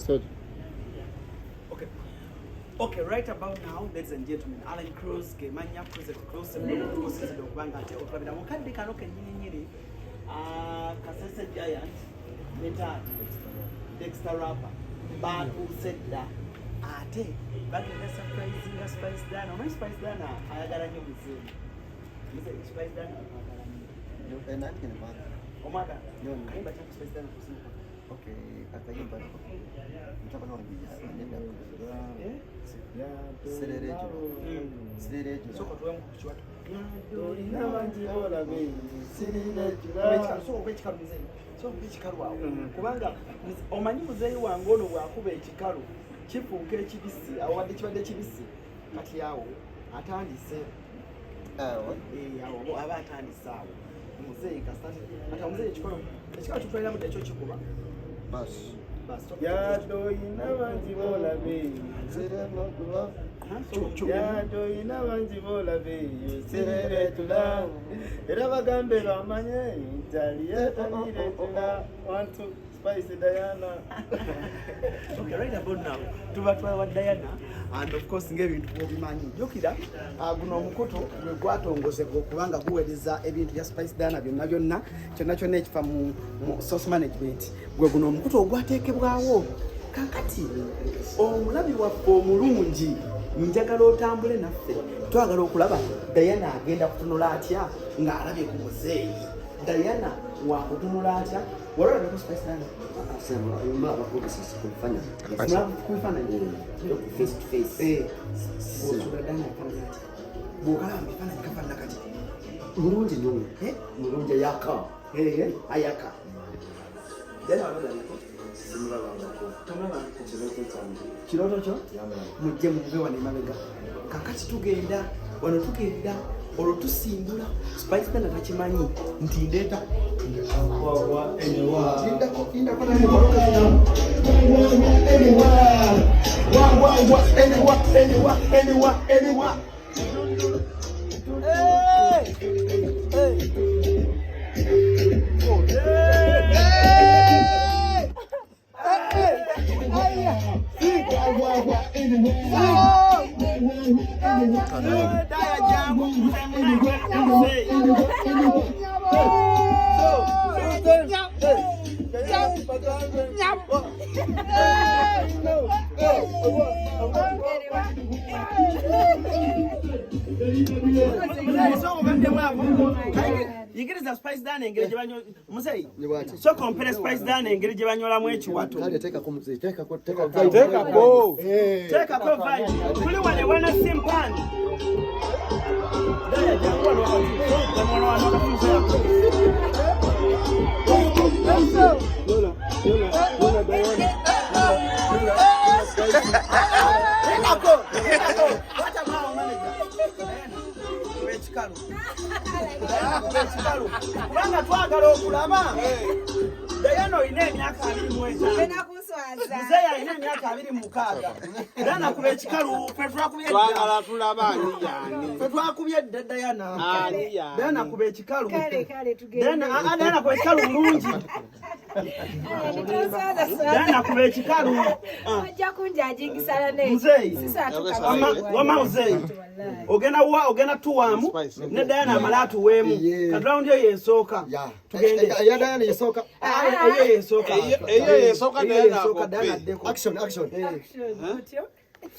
Start. Okay. Okay, right about now, ladies and gentlemen, Alan Cruz, Gemanya Cruz exclusive, okusinzidde okuba nga ate otulabira mu kadde kano kennyini nnyini, ah, Kasese Giant ne taata Dexter Rapper baatuuse dda ate bagenda surprisinga Spice Diana. Omanyi Spice Diana ayagala nnyo muzeeyi. Muzeeyi Spice Diana amwagala nnyo. Omwagala? Kayimba kyako Spice Diana kusinga. Okay, akayimba mutabani wange anenda sirereejula. Sooka tuwemu ku kiwato. Olina bangi bolabe sirira. Sooka okuba ekikalu muzeeyi. Sooka okuba ekikalu awo. Kubanga omanyi muzeeyi wange ono bw'akuba ekikalu kifuuka ekibisi, awo wadde kibadde kibisi kati awo atandise. Awo. Eh, awo aba atandise awo. Muzeeyi kasita kati awo muzeeyi ekikalu ekikalu kitwaliramu dda ekyo kikuba. Basi. Basi. Yadoyina bangi bolabe. Sireregula. Yadoyina bangi bolabe siriretula era bagambe bamanye nti aliyetaliretula wantu Spice Diana. Okay, right about now tuba twawa Diana and of course ng'ebintu bw'obimanyi jjukira, ah, guno omukutu gwe gwatongozebwa okubanga guweereza ebintu bya Spice Diana byonna byonna kyonna kyonna ekifa mu source management gwe guno omukutu ogwateekebwawo. Kakati omulabi waffe omulungi, njagala otambule naffe, twagala okulaba Diana agenda kutunula atya ng'alabye ku muzeeyi. Diana wakutunula atya? Walolabeko Spice Diana? Mulabako busisi ku bifaananyi. Ku bifaananyi? Face to face. Eh, bw'osuula Diana afaanana atya? Bw'okalaba mu bifaananyi kafaanana kati? Mulungi nnyo. Eh? Mulungi ayaka. Eh, ayaka. Diana walolabeko? Simulabangako. Tomulabangako? Kirooto kyange. Kirooto kyo? Yamala. Mujje muve wano emabega. Kakati tugenda wano, tugenda olwo tusimbula. Spice Diana takimanyi nti ndeeta. Lindako, lindako, lindako. Wa, wa, wa, anywa, anywa, anywa, anywa. Hey! Hey! Oh, hey! Hey! Hey! Daya jangu. Hey. Yigiriza Spice Diana engeri gye banyo muzeeyi. Sooka ompere Spice Diana engeri gye banyolamu ekiwato. Kale teekako muzeeyi, teekako, teekako. Teekako. Teekako vibe. Tuli wano wana simpani. Daya jangu wano wakati. Wano wano wakati muzeeyi. Lola, Lola, Lola Diana. Lindako, lindako. Wacha mao manager. Diana, kuba ekikalu. Diana, kuba ekikalu. Kubanga twagala okulaba. Diana olina emyaka 25. Genda kunswaza. Muzeeyi alina emyaka 26. Diana kuba ekikalu, ffe twakubye dda. Twagala tulaba ani yani. Ffe twakubye dda Diana. Ani yani. Diana kuba ekikalu. Kale kale tugende. Diana, ah, ah, Diana kuba ekikalu bulungi. Tonswaza swaza. Diana kuba ekikalu. Ah. Ojja kunjajingisala ne. Muzeeyi. Sisatuka. Wama muzeeyi. Ogenda wa ogenda tuwaamu ne Diana amale atuweemu. Yeah. Kati round yo yensooka. Ya. Tugende. Eya Diana yesooka. Ah, eyo yensooka. Eyo yesooka, Eyo Diana yensooka, akoppe. Diana addeko. Action, action. Otyo.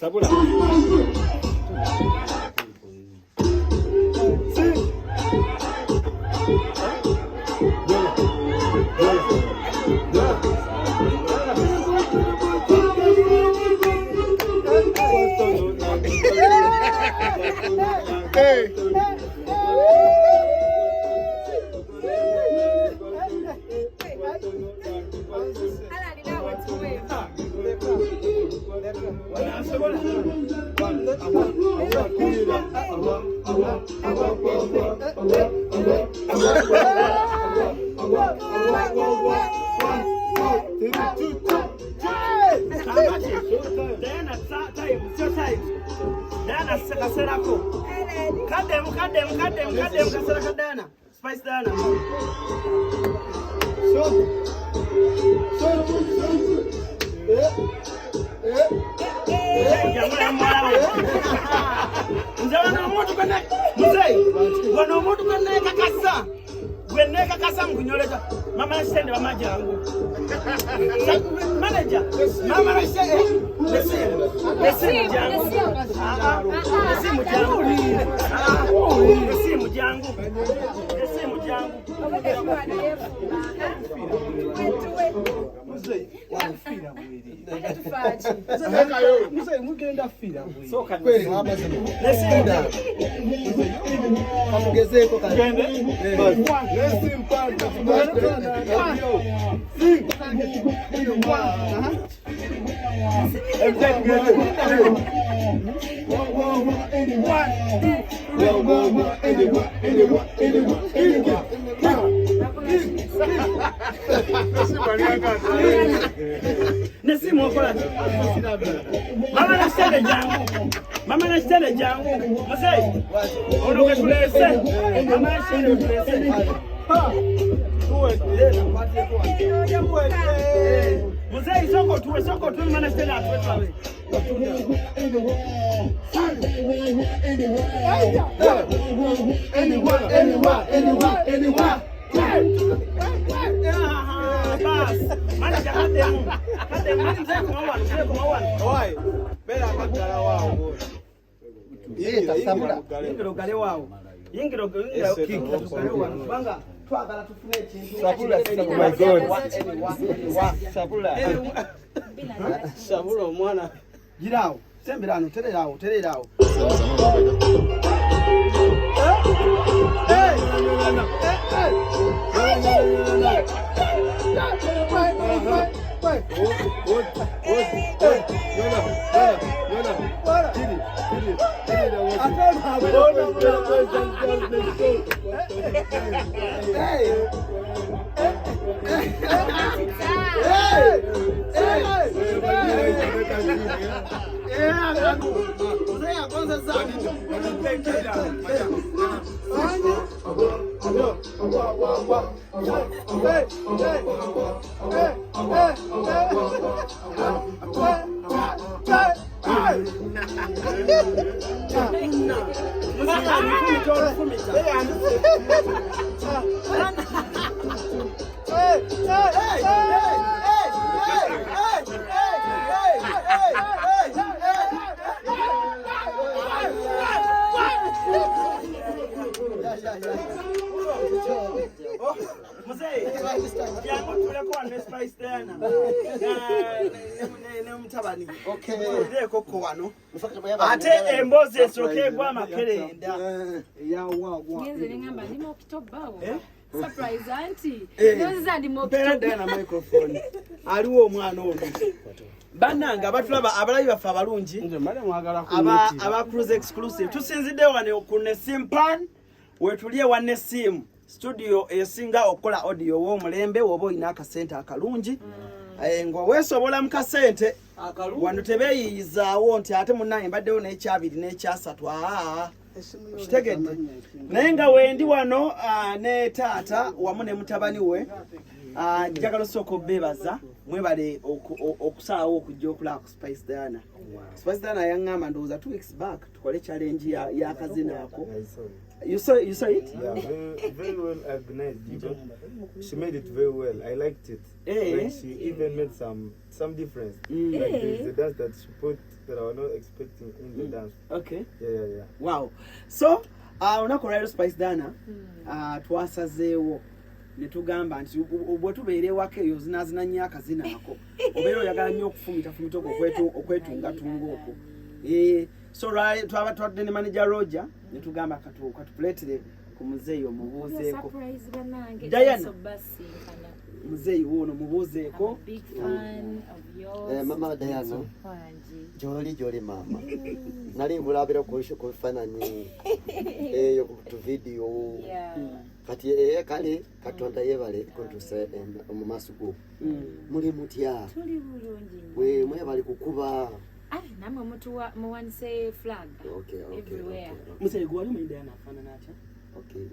Sabula. Hey. Ala alina wetuwe. Kakati Diana time, sio time. Diana kaseerako. Kaddemu, kaddemu, kaddemu, kaddemu kaseera ka Diana. Spice Diana. So, so, so, Nze wano omuntu gwe muzeeyi, wano omuntu gwe neekakasa, gwe neekakasa mu kunyoleza mama Nakitende, wama jangu. Manager, mama Nakitende, nesimu, nesimu jangu. Ah, ah, nesimu jangu. Ah, nesimu jangu. Nesimu jangu. Obadde yeefumba. Tuwe, tuwe. Ate tufaaki? Mugenda fiira bwere. Sooka. Kweli amazima. Nesimu jangu. Kamugezeeko kale. Nesimu okola ki? Mama Nakitende jangu. Mama Nakitende jangu. Muzeeyi, ono gwe tuleese. Mama Nakitende gwe tuleese. Muzeeyi, sooka otuwe, sooka otuwe, mama Nakitende atuwe tulabe. Ah, basi. Manager, kaddemu. Kaddemu. Muzeeyi, koma wano, muzeeyi, koma wano. Owaaye, beera akaggala waawo. Yingira, sabula. Yingira ogale waawo. Yingira ogale wano kubanga Twagala tufune ekintu. Sabula, Oh my God. Sabula. Sabula omwana. Giraawo, sembera ano, tereraawo, tereraawo. Olufumita, olufumita. Muzeeyi, jangu tuleko wano ne Spice Diana ne mutabani. Tuleeko ko wano. Ate emboozi esooka egwa amakerenda. Ngenze ne ŋŋamba ndi mu October awo. Surprise anti. Eh. Ndowooza ndi mu Mpeera October. Diana microphone. Aliwo omwana ono. Bannange abatulaba, abalabi baffe abalungi, Nze mbadde mwagala aba kunyitira. aba Cruise Exclusive, tusinzidde wano ku Nesimpan wetuli ewa Nesim studio esinga okukola audio w'omulembe. Woba olina akasente akalungi, ng'oweesobola mu kasente, wano tebeeyiyizaawo nti ate munnange mbaddewo n'ekyabiri n'ekyasatu. Aa, kitegedde. Naye nga wendi wano ne taata wamu ne mutabani we, njagala osooka obeebaza, mwebale okusalawo okujja okulaba ku Spice Diana. Spice Diana yaŋŋamba ndowooza 2 weeks back tukole challenge y'akazina ako. You saw it? Yeah, very, very well organized. She made it very well. I liked it. Eh. Like she even made some difference. Like there's a dance that she put that I was not expecting in the dance. Yeah. Wow. So olunaku olwaliro Spice Diana, twasazeewo ne tugamba nti bwe tubeera ewaka eyo zinaazina nnyo akazina ako, obeera oyagala nnyo okufumitafumita okwo, okwetungatunga okwo. So twaba twadde ne manager Roger ne tugamba katukuleetere ku muzeeyi omubuuzeeko. Surprise bannange. Diana. So basinkana. Muzeeyi wuuno, mubuuzeeko. I'm a big fan of yours. Eh, mama Diana. Wangi. Gyoli, gyoli maama, nali nkulabira ku bifaananyi eyo ku tuvidiyo. Kati kale Katonda yeebale kuntuusa mu maaso go. Muli mutya? Tuli bulungi nnyo. We mwebali kukuba. Ah, namwe mutuwa muwanise flag Okay, everywhere. okay. Muzeeyi, gwe wali omanyi Diana afaanana atya? Okay,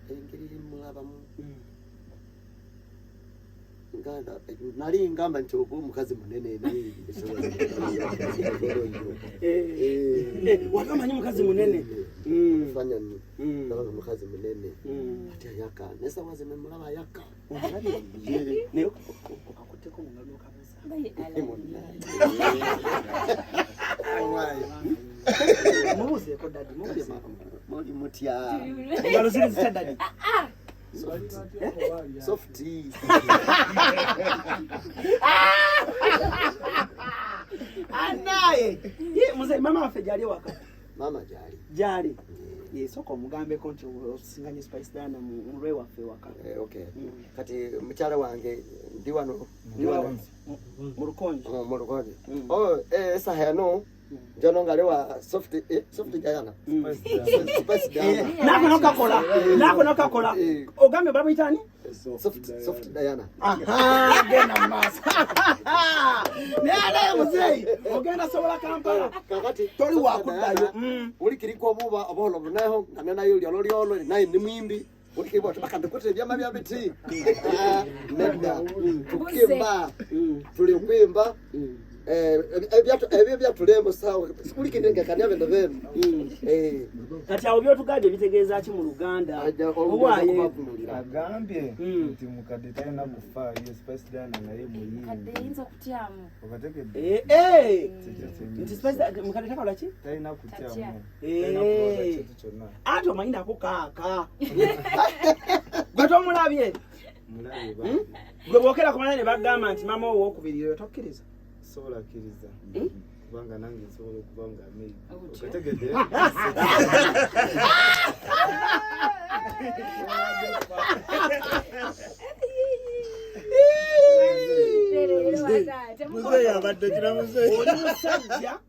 engeri mulabamu. Nali ngamba nti oba omukazi munene naye Wali omanyi mukazi munene. Fanyanyi ndabanga mukazi munene ate ayaka nesawa zino mulaba ayaka. Naye okakutteko mu ngalo n'okabuuza. Mubuuzeeko daddy, mubuuzeeko. Muli mutya? Engalo ziri zitya daddy? Soft. Anaye ye muzeeyi, mama waffe gyali ewaka? Maama gyali. Gyali. Ye sooka omugambeko nti osinganye Spice Diana mu lwe waffe ewaka. Okay, kati mukyala wange ndi wano, ndi wano. Mu Lukonje. Oh, mu Lukonje. Oh, esaha yano njono ngale wa soft, soft Diana, Spice Diana. Nako nokakola, nako nokakola. Ogambye bamuyita ani? Soft, Soft Diana. Aha, genda mu maaso. Naye ate muzeeyi ogenda sobola Kampala. Kakati Toli Soft wakuddayo. Diana, ulikiriko obuba obuholo buneho ngane nayo lyolo lyolo naye ni mwimbi ulikiriko bakandikuta ebyama bya biti. Ah, nedda tukimba tuli kwimba ebyo byatulembo sawa sikulikirenge kani abendo benu. Kati awo byotugambye bitegeeza ki mu Luganda? Owaaye. Agambye nti mukadde talina kufaayo, Spice Diana naye muyimbi. Kadde eyinza okutyamu. Okategedde? Eh, nti Spice mukadde takola ki? Talina kutyamu. Tatya. Talina kulowooza kintu kyonna. Ate omanyi nako kaaka gwe tomulabye. Mulabe bambi. Gwe bwokera kumala ne bagamba nti maama owokubiri oyo tokkiriza? Sobola kkiriza kubanga nange nsobola okuba nga maybe. Otyo. Okategedde? Muzeeyi abadde kira muzeeyi. Oli musajja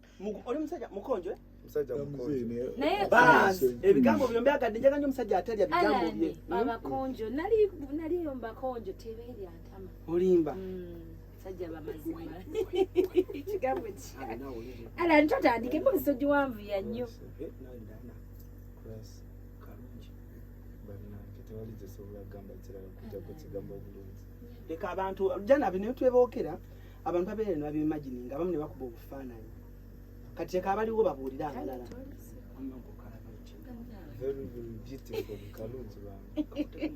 oli musajja mukonjo, eh? Musajja mukonjo. Naye Baasi ebigambo byo mbyagadde, njagala nnyo omusajja atalya bigambo bye. Alani, abakonjo nali naliyo mubakonjo tebeerya ntama. Olimba. Sajja bamazima kigambo ki Alani totandike emboozi togiwanvuya nnyo. Class, bannange tewali gyesobola kugamba kirala kujjako kigambo obulungi. Leka abantu jana bino twebookera abantu babeere ne babimagininga abamu ne bakuba obufaananyi. Kati leka abaliwo babuulire abalala. Very very beautiful, kalungi bange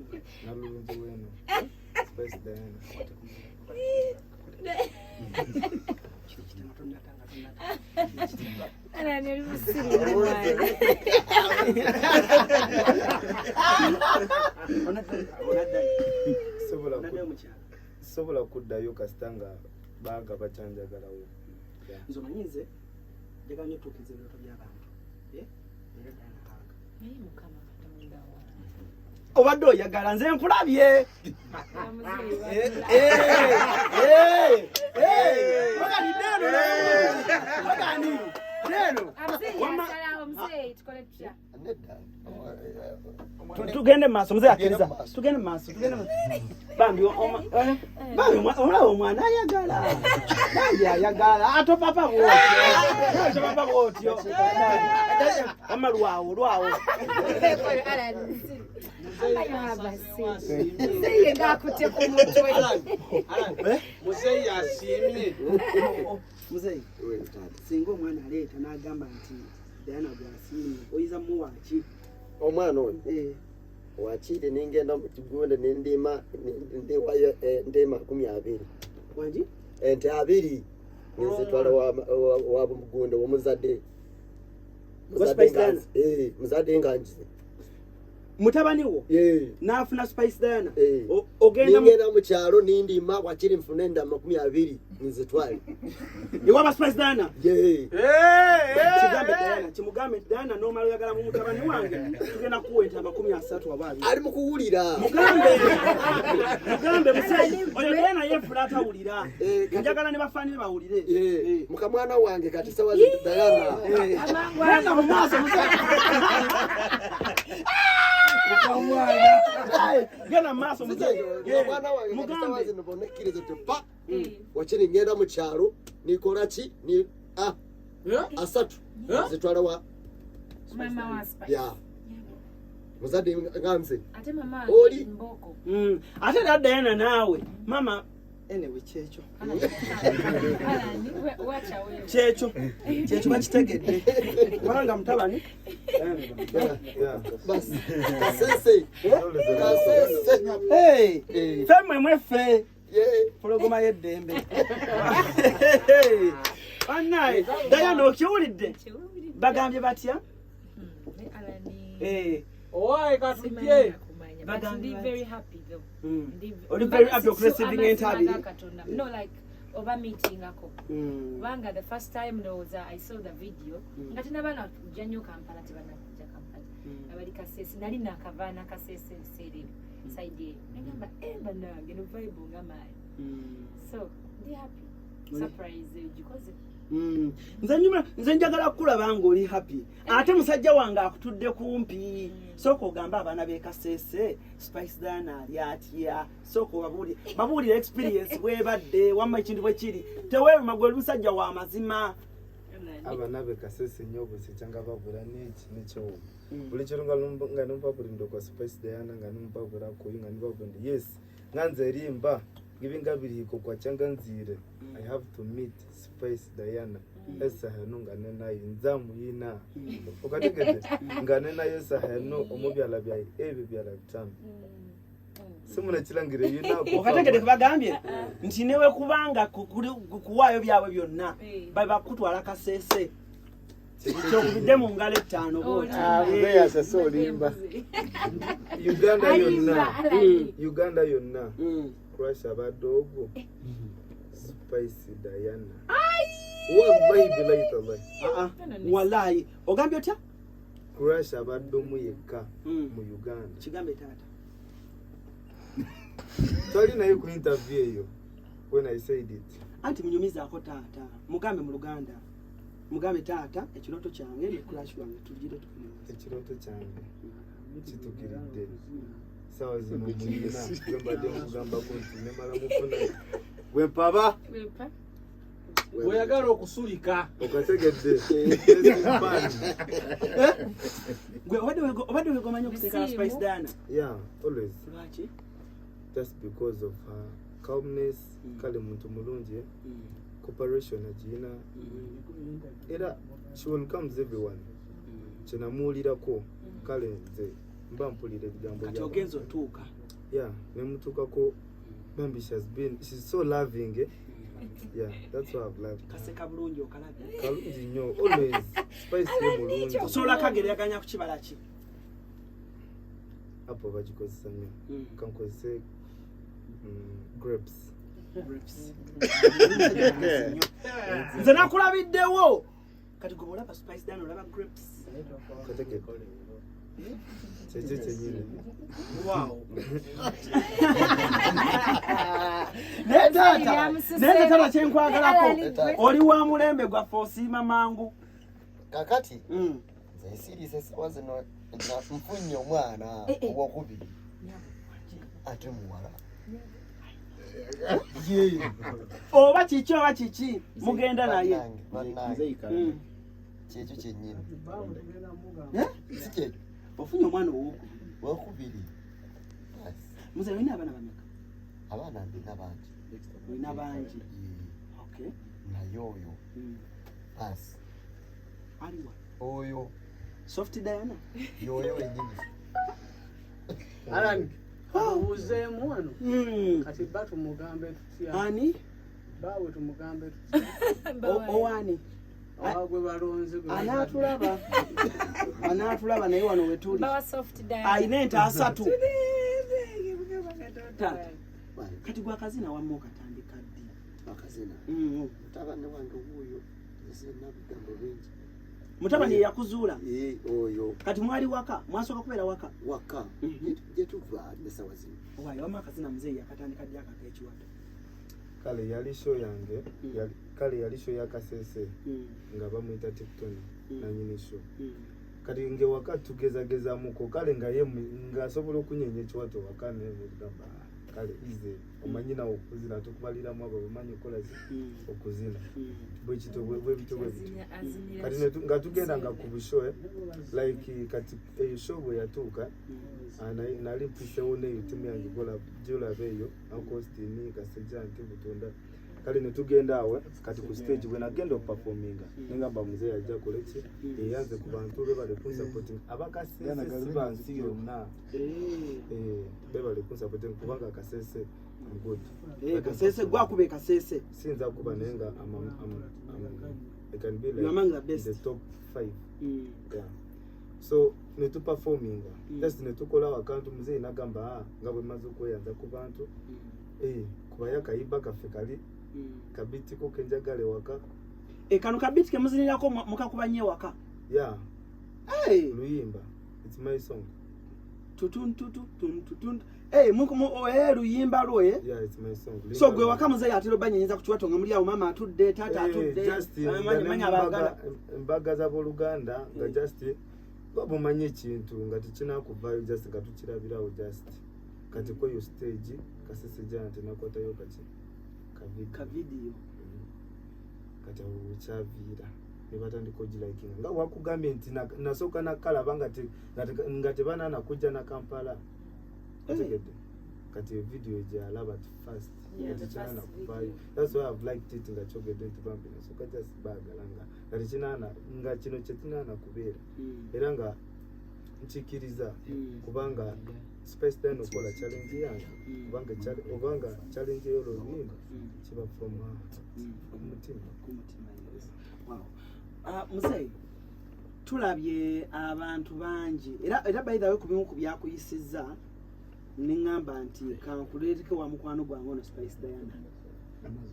nalulungi weno Spice Diana. Alani oli musiru mwana. Sobola Onaddayo mukyalo? Sobola kuddayo kasita nga banga bakyanjagalawo. Yeah. Nze omanyi nze njagala nnyo otuukiriza ebirooto by'abantu. Eh? Era Diana Kanga. Naye Mukama Katonda wange. Obadde oyagala nze nkulabye. Muzeeyi. Eh, eh, bagani leero, bagani leero. Muzeeyi yasalawo, muzeeyi tukole tutya? Nedda. Tugende mu maaso muzeeyi Tugende akkiriza. mu maaso. Tugende mu maaso, tugende mu bambi bambi omulaba omwana ayagala, bambi ayagala atopapa bwotyo, topapa bwotyo ama lwawo lwawo. Alani musiru. Muzeeyi ng'akutte ku mutwe. Muzeeyi asiimye. Muzeeyi, singa omwana aleeta n'agamba nti Diana gwasiimye, oyinza muwa ki? Omwana oyo wakiri ningenda mu kigundi nindima ndiwayo ente 20. Wangi? Ente 20 nizitwala wa mugundi womuzadde. Wa Spice Diana? Muzadde nga njize. Mutabani wo n'afuna Spice Diana? Eh. Ogenda Ningenda mu kyalo nindima wakiri nfune enda 20 nizitwale. Ewaba Spice Diana? Yeah. Kigambe Diana, kimugambe nti Diana n'omala oyagala mu mutabani wange, tugenda kuwa ente 30 oba 20. Ali mu kuwulira. Mugambe, mugambe muzeeyi oyo Diana yeefula atawulira. Eh, Njagala ne bafaani be bawulire. Mukamwana wange kati sawa zi Diana. Genda mu maaso muzeeyi. Genda mu maaso muzeeyi. Mukamwana wange kati sawa Mugambe. zino bonekkiriza ti pa wakiri ngenda mu kyalo nikola ki ni 30 zitwala wa Mama wa Spice. Ya muzadde nga nze. Ate mama Oli. mboko. Ate era Diana naawe mama Anyway, kyekyo kyekyo kyekyo bakitegedde kubanga mutabani. Kasese. Kasese. Hey, ffe mmwe mweffe pologoma y'eddembe. Bannaye Diana, okiwulidde bagambye batya? Owaye katujje. Ndi very happy though. Oli very happy okureceiving entabiri? No, like oba meetingako, kubanga the first time ndowooza I saw the video nga tenabana kujja nnyo Kampala, tebanakujja Kampala, abali Kasese. Nali nakava Nakasese ebiseera ebyo, side eyo nagamba, "Eh, bannange, no vibe nga maanyi." So ndi happy, surprise gikoze. Nze nyuma nze njagala kukulaba ng'oli happy, ate musajja wange akutudde kumpi. Sooka ogambe abaana b'e Kasese Spice Diana ali atya. Sooka obabuulire, babuulire experience bwebadde wamma ekintu bwe kiri. Teweeruma, gwe oli musajja wa mazima. Abana bekasese nnyo obusikyanga babura neki nekyo buli kiro nga nimpabura kwa Spice Diana, nga nimpabura kuyu, nga nimpabura ndi yes, nga nze rimba ngibi ngabiriko kwa cyanga nzire. I have to meet Spice Diana esaheno ngane nayo nzamuyina okategedde ngane nayo esaheno omubyala byayi ebyo byala bitano simunakirangire yina. Okategedde kubagambye nti newe kubanga kuwaayo byabwe byonna babakutwala Kasese kyokubidde mu ngalo 5 bwoti. Muzeeyi asese olimba. Uganda yonna, Uganda yonna, crush abadde ogwo Spice Diana, wallahi bilahi tallahi. Ah, ah. Wallahi ogambye otya? Crush abadde omu yekka mu Uganda. Kigambe taata. Twali naye ku interview eyo when I said it. Anti munyumizaako taata, mugambe mu Luganda, mugambe taata ekirooto kyange ne crush wange tugire tukunyumiza. Ekirooto kyange kitukiridde sawa zino, muyina gwe mbadde nkugambako nti nemala mufuna bwempaba. Weyagala okusulika. Okategedde. Gwe obadde wegomanya okusekala Spice Diana? Yeah, always. Lwaki? Just because of her calmness. Kale muntu mulungi, eh? Cooperation agiyina, era she welcomes everyone. Kyenamuwulirako, kale nze mba mpulira ebigambo Kati by'abantu. ogenza otuuka. Yeah, nemutuukako bambi, she has been, she's so loving, eh? Yeah, that's why I've loved her. Kaseka bulungi, okalabye? Kalungi nnyo, always Spice ye mulungi. Osobola kagereraganya ku kibala ki? Apple bagikozesa nnyo, kankozese grapes. Grapes. Nze nakulabiddewo, kati gwe olaba Spice Diana olaba grapes. Kategedde, kyekyo kyenyini. Wow. Naye taata, naye nze taata kyenkwagalako, oli wa mulembe gwaffe, osiima mangu. Kakati nze nsirise esawa zino nfunye omwana owokubiri ate muwala. Oba kiki oba kiki mugenda naye. Bannange, bannange, kyekyo kyennyini. Eh? Si kyekyo? Ofunye omwana owokubiri? Owokubiri. Yes. Muze, olina abaana bameka? Abaana ndina bangi. Olina bangi? Ye, Okay. naye oyo basi. Aliwa? Oyo. Soft Diana? Yoyo wenyini. Alan, tubuuzeemu wano. Kati ba tumugambe tutya? Ani? Baawe tumugambe tutya? Owani? Awa gwe balonze gwe. Anaatulaba, anaatulaba, naye wano wetuli. Bawa Soft Diana. Ayina ente 30. Taata, kati gwe akazina wamma okatandika ddi? Akazina? Mutabani wange wuuyo, nzina bigambo bingi. Mutabani ye yakuzuula? Eh, oyo. Kati mwali waka, mwasooka kubeera waka? Waka gye tuva nesawa zino. Waayo wamma akazina muzeeyi yakatandika ddi akak'ekiwato? Kale yali show yange, kale yali show ya Kasese nga bamuyita Tipton, nanyini show. Kati ngewaka tugezagezamuko, kale nga ye ng'asobola okunyenya ekiwato waka, nemugamba Kale ize omanyi nawe okuzina tukubaliramu abo bamanyi okukola ki? Okuzina bwekito bwebito bwebito. Kati nga tugenda nga ku bushow, like kati eyo show bwe yatuuka, nali mpisewo neyo timu yange gyolaba eyo, Austin Kasejja nti Butunda. Kale netugenda awo kati ku stage, bwe nagenda okuperforminga, nengamba muzeeyi ajja kole ki, eyanze ku bantu be bali kunsupporting abakasese, si bansi yonna. Bebali kunsupporting kubanga Kasese, I'm good. Kasese gwakuba Kasese. Siyinza kuba naye nga I can be You like among the best. The top five. Yeah. So netuperforminga, just netukolawo akantu. Muzeeyi nagamba, "Ah, nga bwe maze okweyanza ku bantu, kubayo akayimba kaffe kali kabitiko kenjagala ewaka." Kano kabiti kemuzinirako mukakuba nnyo ewaka? Yeah. Hey! Luyimba, it's my song. Tutuntutu tuntutuntu. Oh, luyimba lwo, eh? Yeah, it's my song. So gwe waka muzeeyi atera obanyenyeza ku kiwato nga muli awo, maama atudde, taata atudde, just manya abaagala. Embaga z'abooluganda nga just babumanyi ekintu nga tekinakuvaayo, just nga tukirabirawo. Just kati kweyo stage Kasese Giant nakwatayo kaki kavideo. Kavidiyo. Kati awo wekyaviira ne batandika ogilikinga nga wakugambye nti nasooka nakalaba nga tebanana kujja na Kampala. Otegedde? Kati evidiyo gyalaba at first Yeah, nga the tekinana first kuvaayo. video. That's why I've liked it nga kyogedde nti bambi nasooka just baagala nga tekinana, nga kino kyekinana kubeera era nga nkikiriza kubanga Spice Diana okola challenge yange, kubanga obanga challenge eyo oluyimba kiba from heart, ku mutima. Ku mutima, yes. Wow. Ah, muzeeyi, tulabye abantu bangi era by the way ku bimu ku byakuyisizza neŋŋamba nti kankuleeteko wa mukwano gwange ono Spice Diana.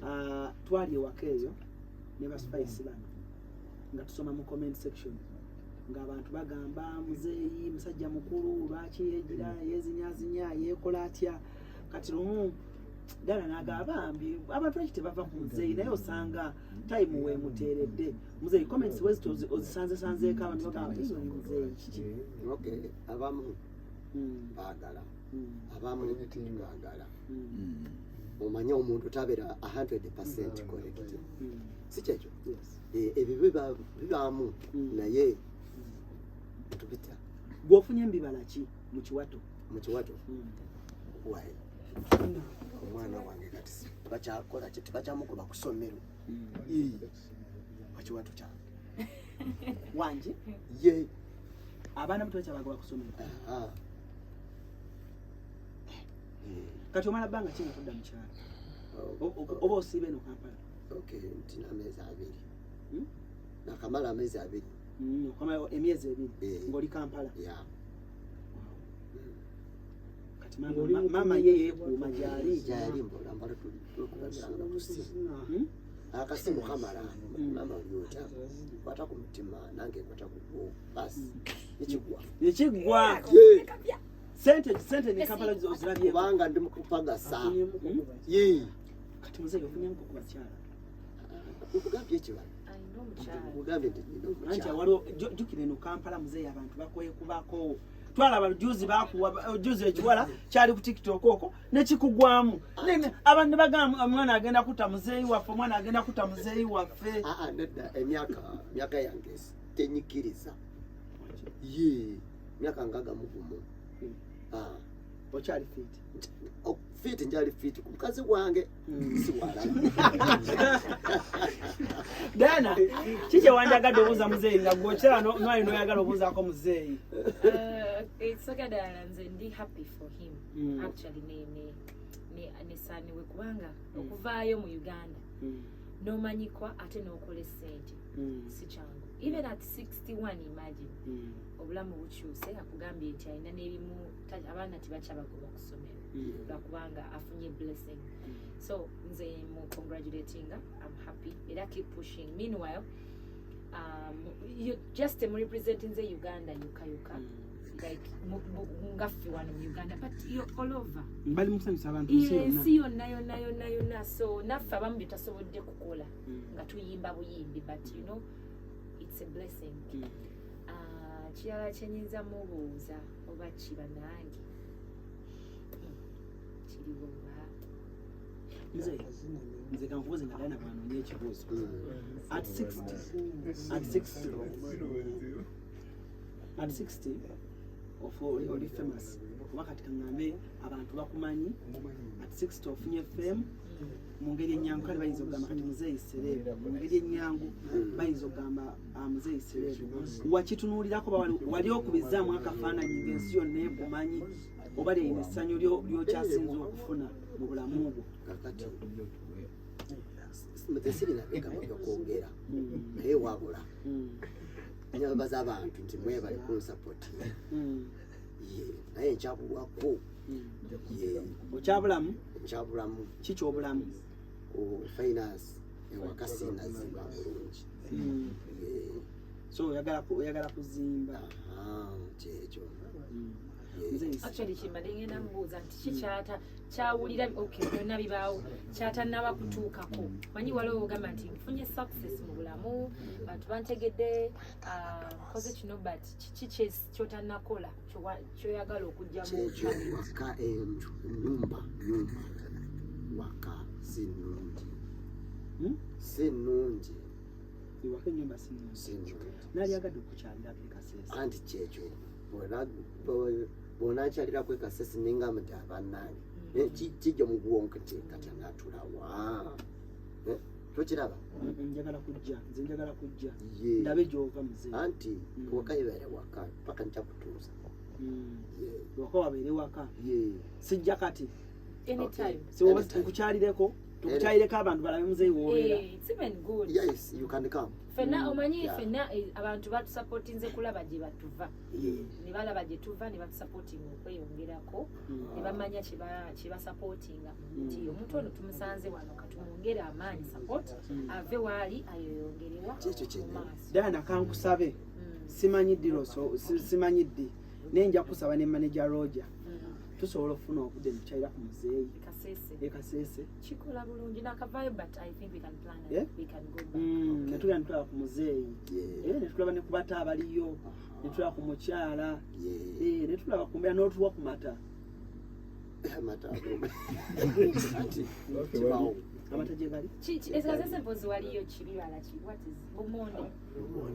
Ah, twali ewaka eyo ne ba Spice bano nga tusoma mu comment section ng'abantu bagamba, "Muzeeyi musajja mukulu, lwaki yeegira yeezinyazinya, yeekola atya?" Kati lumu Dala n'agamba, "Bambi abantu lwaki tebava ku muzeeyi?" Naye osanga time weemuteeredde. Muzeeyi, comments wezito ozisanzesanzeeko, abantu bagamba, "Eyi, oyo muzeeyi kiki?" Okay, abamu baagala, abamu baagala. Omanye omuntu tabeera 100% correct, si kyekyo? Ebyo bibaamu naye tubitya. Gweofunye mbibala ki mu kiwato? Mu kiwato? Wae omwana wange kati bakyakola ki, tebakyamugoba ku ssomero. Ii, pakiwato kyange. Wangi? Ye. Abaana bo tebakyabagoba ku ssomero? Aha. Kati omala bbanga ki nga todda mu kyalo? Oba osiiba eno Kampala? Okay, ntina ameezi 2. Nakamala ameezi 2. Okamala emyezi 2 ng'oli Kampala? Ya. Kati maama ye yeekuuma gyali? Gyali, mbola mbala tulikubaliranga kusimu. Akasimu kamala, "Mama, oli otya? Kwata ku mutima, nange nkwata ku gwo." Basi nikigwa. Nekiggwa. Ye. Sente ne Kampala ozirabyeko? Kubanga ndi mukupagasa. Ye. Kati muzeeyi, ofunyemu ku bakyala? Nkugambye ekibala. Alina omukyala. Nkugambye nti nina Anti omukyala. waliwo jjukira eno Kampala muzeeyi abantu bakwekubako. Twalaba juzi bakuwa juzi ekiwala kyali ku TikTok okwo nekikugwamu. Abantu ne bagamba, "Omwana agenda kutta muzeeyi waffe, omwana agenda kutta muzeeyi waffe." Aa, nedda, emyaka yange tenyikiriza. Ye myaka 61. Ah, Okyali fit? Fit, njali fit ku mukazi wange, si walala. Dana, ki kyewanjagadde obuuza muzeeyi nga gwe okyala nwali noyagala obuuzaako muzeeyi? Ekisooka ddala, nze ndi happy for him. Actually ne saaniwe kubanga okuvaayo mu Uganda n'omanyikwa ate n'okola essente si kyangu, even at 61, imagine. Obulamu bukyuse. Akugambye nti alina n'ebimu abaana tebakyabagoba ku ssomero lwakubanga afunye blessing. So nze mu congratulatinga, I'm happy era keep pushing. Meanwhile, you just representing Uganda yoka yoka, like ngaffe wano mu Uganda, but you're all over. Bali mukusanyusa abantu nsi yonna. Ensi yonna yonna yonna yonna. So naffe abamu bye tasobodde kukola nga tuyimba buyimbi, but you know it's a blessing. Ah, kirala kyenyinza mubuuza oba kiba nange. Ekiriwo ba Nze kankubuze nga Diana bw'anoonya ekibuuzo. At 60 ofu oli famous, oba kati kaŋŋambe abantu bakumanyi. At 60 ofunye fame mu ngeri ennyangu. Kale bayinza okugamba kati muzeeyi celeb. Mu ngeri ennyangu bayinza okugamba, ah, muzeeyi celeb. Wakitunuulirako ba wali okubizaamu akafaananyi ng'ensi yonna ekumanyi, oba lyerina essanyu lyokyasinza okufuna mu bulamu bwo? Kakati nze sirina bigambo byokwogera, naye wabula nyabaza abantu nti mwebale kunsapoti. Ye naye nkyabulwako. Ye. Okyabulamu? Nkyabulamu. Ki kyobulamu? Ku finance, ewaka sinazimba bulungi. Ye. So oyagala kuzimba? Aha, kyekyo. Nze Actually, kimbadde ngenda mubuuza nti kikyata kyawulira, okay, byonna bibaawo, kyatanaba kutuukako. Manyi waliwo ogamba nti nfunye success mu bulamu, bantu bantegedde, ah, nkoze kino, but kiki kyotannakola kyoyagala okujjamu? Kyekyo, waka enju, nyumba waka si nnungi. Si nnungi. Ewaka ennyumba si nnungi? Si nnungi. Naalyagadde okukyalirako ekaseesa. Anti kyekyo, bw'onankyalirako ekasesi, nengamba nti abannange, kijja mu bwonko nti kati anaatulawa. Eh, tokiraba? Njagala kujja, nze njagala kujja Ye. ndabe gyova, muzeeyi. Anti waka ibeere waka paka nja kutuusa. Ye. Waka wabeere waka. Ye. Sijja kati. Anytime. Anytime. Nkukyalireko, tukukyalireko, abantu balabe muzeeyi woobeera. Eh, it's even good. Yes, you can come. Fenna omanyi, fenna, abantu batusupportinze kulaba gye batuva. Ne balaba gye tuva ne batusupportinga okweyongerako, ne bamanya kye basupportinga nti omuntu ono tumusanze wano, katumwongere amaanyi, support, ave waali ayeyongerewa Kyekyo mu kyennyini. maaso. Diana, kankusabe, simanyi ddi simanyi ddi, naye nja kusaba ne manager Roger, tusobola okufuna obudde netukyalira ku muzeeyi? Kasese. Ekasese. Kikola bulungi nakavaayo, but I think we can plan and we can go back. Netugenda netulaba ku muzeeyi. Eh, netulaba ne ku bato abaliyo, netulaba ku mukyala. Eh, netulaba ku mbeera n'otuwa ku mata. Amata ago. Anti kibawo. Amata gye gali. Ekasese mpozi waliyo kibibala ki? What is bumonde?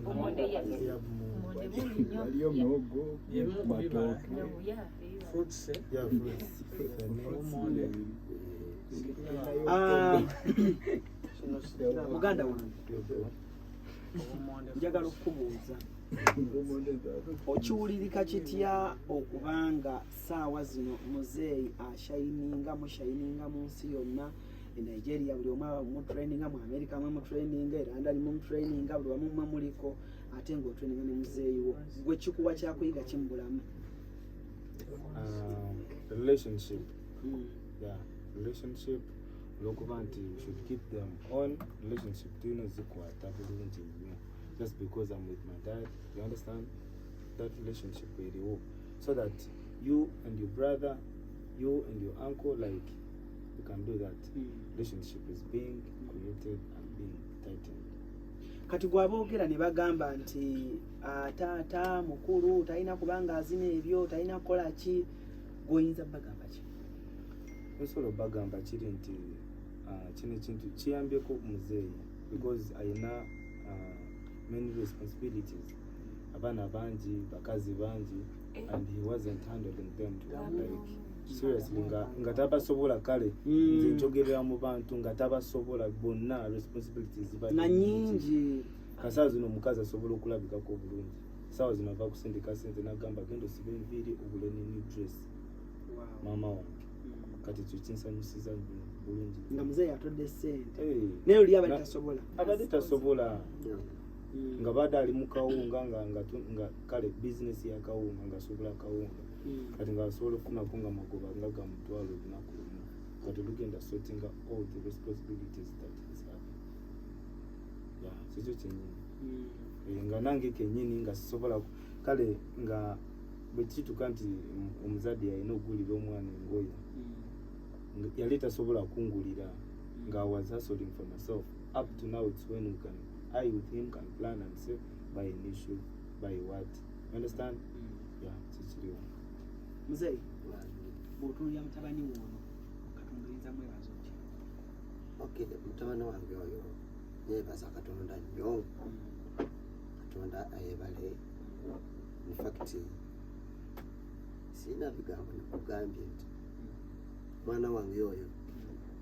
Bumonde, yes, bumonde bungi nnyo. Waliyo muwogo, Yemu ku bibala. matooke. No, yeah, ebibala. Fruits, eh? Yeah, fruits. Obumonde. Ah, Kino sikiraba. muganda wange, Obumonde. njagala okukubuuza, okiwulirika kitya okubanga saawa zino muzeeyi ashininga, mushininga mu nsi yonna? E Nigeria buli omu mutraininga, mu America mwe mutraininga, e London mu mutraininga, buli wamu mwe muliko, ate ng'otraininga ne muzeeyi wo. Gwe kikuwa kyakuyiga ki mu bulamu? Relationship. Yeah, relationship, olwokuba nti you should keep them on relationship, tulina ozikwata bulungi nnyo. Just because I'm with my dad, you understand that relationship eriwo, so that you and your brother, you and your uncle, like, you can do that. Relationship is being created and being tightened. Kati gwaboogera ne bagamba nti, ah, taata mukulu talina kubanga azina ebyo, talina kukola ki, gweoyinza bagamba ki? Osobola obagamba kiri nti kino ekintu kiyambyeko muzeeyi because ayina many responsibilities, abaana bangi, bakazi bangi, and he wasn't handling them like seriously, nga tabasobola. Kale nze njogerera mu bantu nga tabasobola bonna, responsibilities ziba nga nyingi. Kasaawa zino omukazi asobola okulabikako obulungi, saawa zino ava kusindika sente nagamba, "Genda osiba enviiri, ogule ne new dress." Maama wange, kati ekyo kinsanyusiza nnyo bulungi. Nga muzeeyi atodde sente. Hey. Naye oli abadde tasobola. Abadde tasobola, nga badde ali mu kawunga, nga kale bizinesi ya kawunga, nga asobola kawunga. Kati nga asobola okufunako nga magoba nga ga mutwalo olunaku lumu. Kati lugenda sortinga all the responsibilities that he's having. Yeah, kikyo kyenyini. Eh, nga nange kenyini nga sisobola kale nga bwe kituuka nti omuzadde yalina okugulira omwana engoye, yali tasobola kungulira, nga I was hustling for myself. Up to now, it's when we can, I with him can plan and say, buy a new shoe, buy what, you understand? Yeah, kikiriwo. Muzeeyi, bw'otunuulira mutabani wo ono. Katonda oyinza mwebaza otya? Okay, mutabani wange oyo nebaza Katonda nnyo. Katonda ayebale. In fact, sirina bigambo, nikugambye nti mwana wange oyo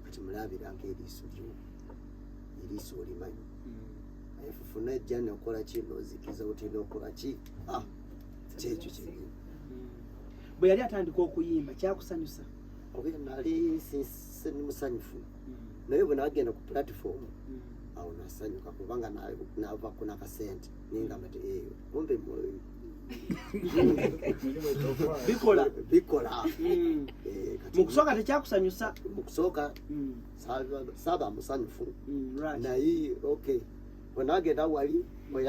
kati mulabiranga eriiso lyo, eriiso olimanyi. Naye fufuna ejja nokola ki, nozikiza otulina okukola ki. Ah, kyekyo kyenyini. Bwe yali atandika okuyimba kyakusanyusa? Oba nali ndi musanyufu, naye bwe nagenda ku platform awo nasanyuka kubanga navako nakasente, nengamba ti "Eh, kumbe Bikola. Bikola." Eh, Mu kusooka tekyakusanyusa? Mu kusooka saaba musanyufu. Right. Naye okay, bwe nagenda wali bwe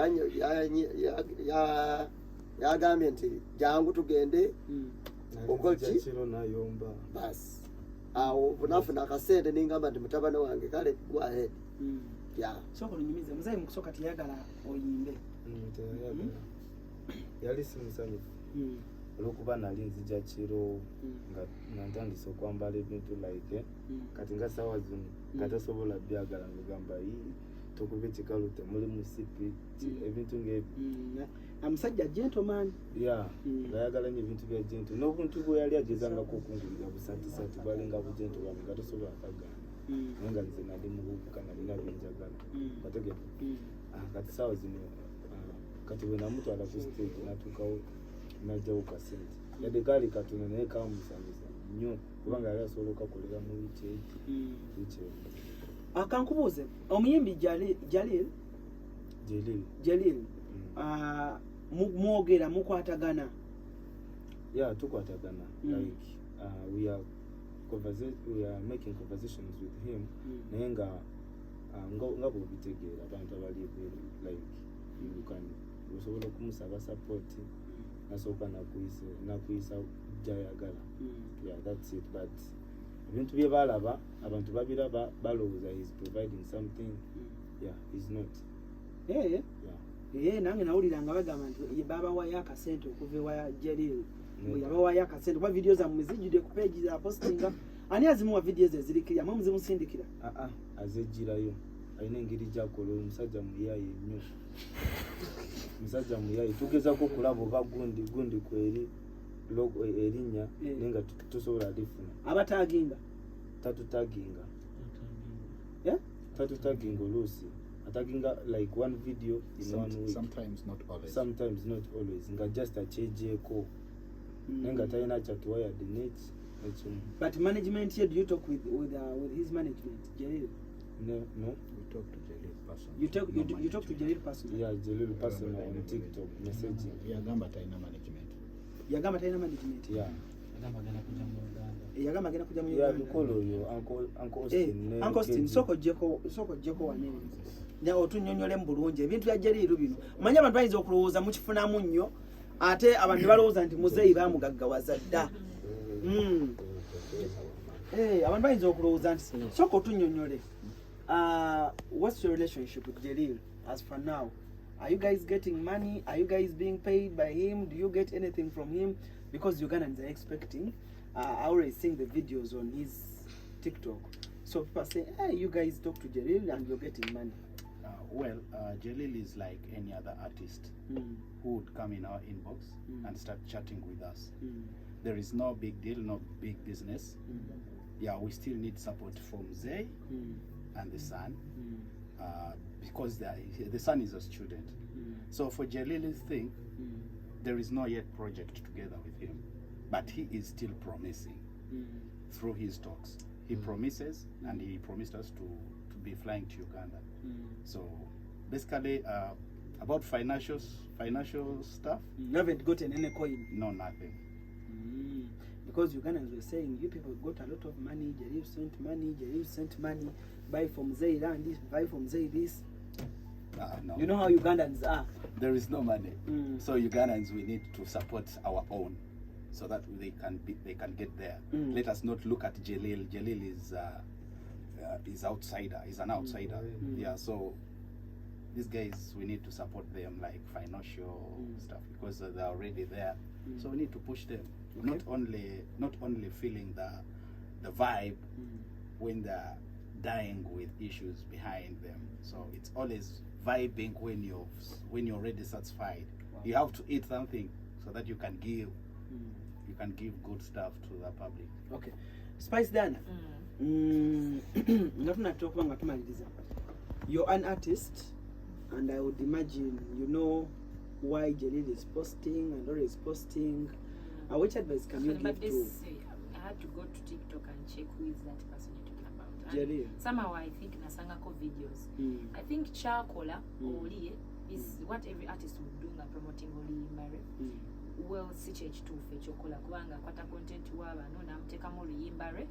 yagambye nti jangu tugende. Okola ki? Kiro nayomba. Basi awo bwenafuna akasente nengamba nti mutabani wange, kale go ahead. Ya. Sooka olunyumize muzeeyi, mu kusooka teyagala oyimbe? Teyayagala, yali si musanyufu olwokuba nali nzija kiro nga ntandise okwambala ebintu like kati nga sawa zino nga tasobola byagala, ngagamba, "Ii, tukuba ekikalu temuli musipi," ebintu ngaebyo. Omusajja gentleman. Ya, ngayagala nyo ebintu bya gentle n'obuntu bwe yali agezangako okungulira busatisati bwalinga bugentleman nga tosobola kagaana, naye nga nze nali mubuvuka, nalina byenjagala. Kategeka. Ah, kati sawa zino, kati bwe namutwala ku stage natuukawo najjawo kasente, yadde kaali katono, naye kamusanyusa nnyo kubanga yali asobola okakolera mu wiiki wiiki emu. Akankubuuze, omuyimbi Jalil. Jelil. Jalil. Ah, mwogera, mukwatagana? Yeah, tukwatagana. Like we are making conversations with him, naye nga nga bwobitegeera abantu abali ebweru, like you can osobola okumusaba support, nasooka nakuyisa gyayagala. Yeah, that's it. But ebintu bye balaba, abantu babiraba, balowooza he's providing something. Yeah, he's not. Eh, yeah. Eh, nange nawulira nga bagamba nti ye babawayo akasente okuva ewa Jalil. Nedda. Yabawayo akasente kuba vidiyo zammwe zijjudde ku page za postinga. Ani azimuwa vidiyo ezo ezirikirya? Mwe muzimusindikira? Aa, azejjirayo, alina engeri gyakola. Oyo musajja muyaye nnyo, musajja muyaye. Tugezako okulaba oba gundi gundi kweri logo erinnya, naye nga tusobola lifuna. Abataginga? Tatutaginga. Eh? Tatutaginga, oluusi ataginga like one video in one week. Sometimes, not always. Sometimes, not always, nga just akyejeeko, naye nga talina kyatuwa yadde neki ekimu. But management ye, do you talk with his management, Jalil? No, no. We talk to Jalil personally. You No you talk to management. Jalil personally? Yeah, Jalil personal on TikTok messaging. Yagamba talina management. Yagamba talina management? Yeah. Eh, yagamba agenda kujja mu Yeah. Uganda. Bikola oyo Uncle Eh, Austin ne Uncle Austin, KG. sooka ojjeko wanene ne otunnyonnyolemu bulungi ebintu bya Jalil bino. Omanyi abantu bayinza okulowooza mukifunamu nnyo, ate abantu ne balowooza nti muzeeyi baamugaggawaza dda. Eh, abantu bayinza okulowooza nti, sooka otunnyonnyole. What's your relationship with Jalil as for now? Are you guys getting money? Are you guys being paid by him? Do you get anything from him? Because Ugandans are expecting. I always seeing the videos on his TikTok. So people are saying, hey, you guys talk to Jalil and you're getting money. Well, Jalil is like any other artist who would come in our inbox and start chatting with us. There is no big deal, no big business. Yeah, we still need support from Zay and the son because the son is a student. So for Jalil's thing, there is no yet project together with him, but he is still promising through his talks. He promises, and he promised us to be flying to Uganda. So basically, about financial stuff, You haven't gotten any coin. No, nothing. Because Ugandans were saying you people got a lot of money, Jalil sent money, Jalil sent money, buy from Zay land this, buy from Zay this. No. You know how Ugandans are. There is no money. Mm. So Ugandans, we need to support our own, so that they can get there. Let us not look at Jalil. Jalil is outsider. Is an outsider. Yeah. So these guys, we need to support them like financial stuff because they're already there. So we need to push them. Not only filling the the vibe when they're dying with issues behind them. So it's always vibing when you're already satisfied. You have to eat something so that you can give you can give good stuff to the public. Okay, Spice Diana, nga tunatera okuba nga tumaliriza, you're an artist and I would imagine you know why Jelil is posting and always posting. Which advice can you But give to this, I had to go to TikTok and check who is that person you're talking about. And Jelil? somehow I think nasangako videos. I think kyakola oli is what every artist would do nga promoting oluyimba lwe. Well, si kyekituufu ekyokukola kubanga akwata content w'abano n'amuteekamu oluyimba lwe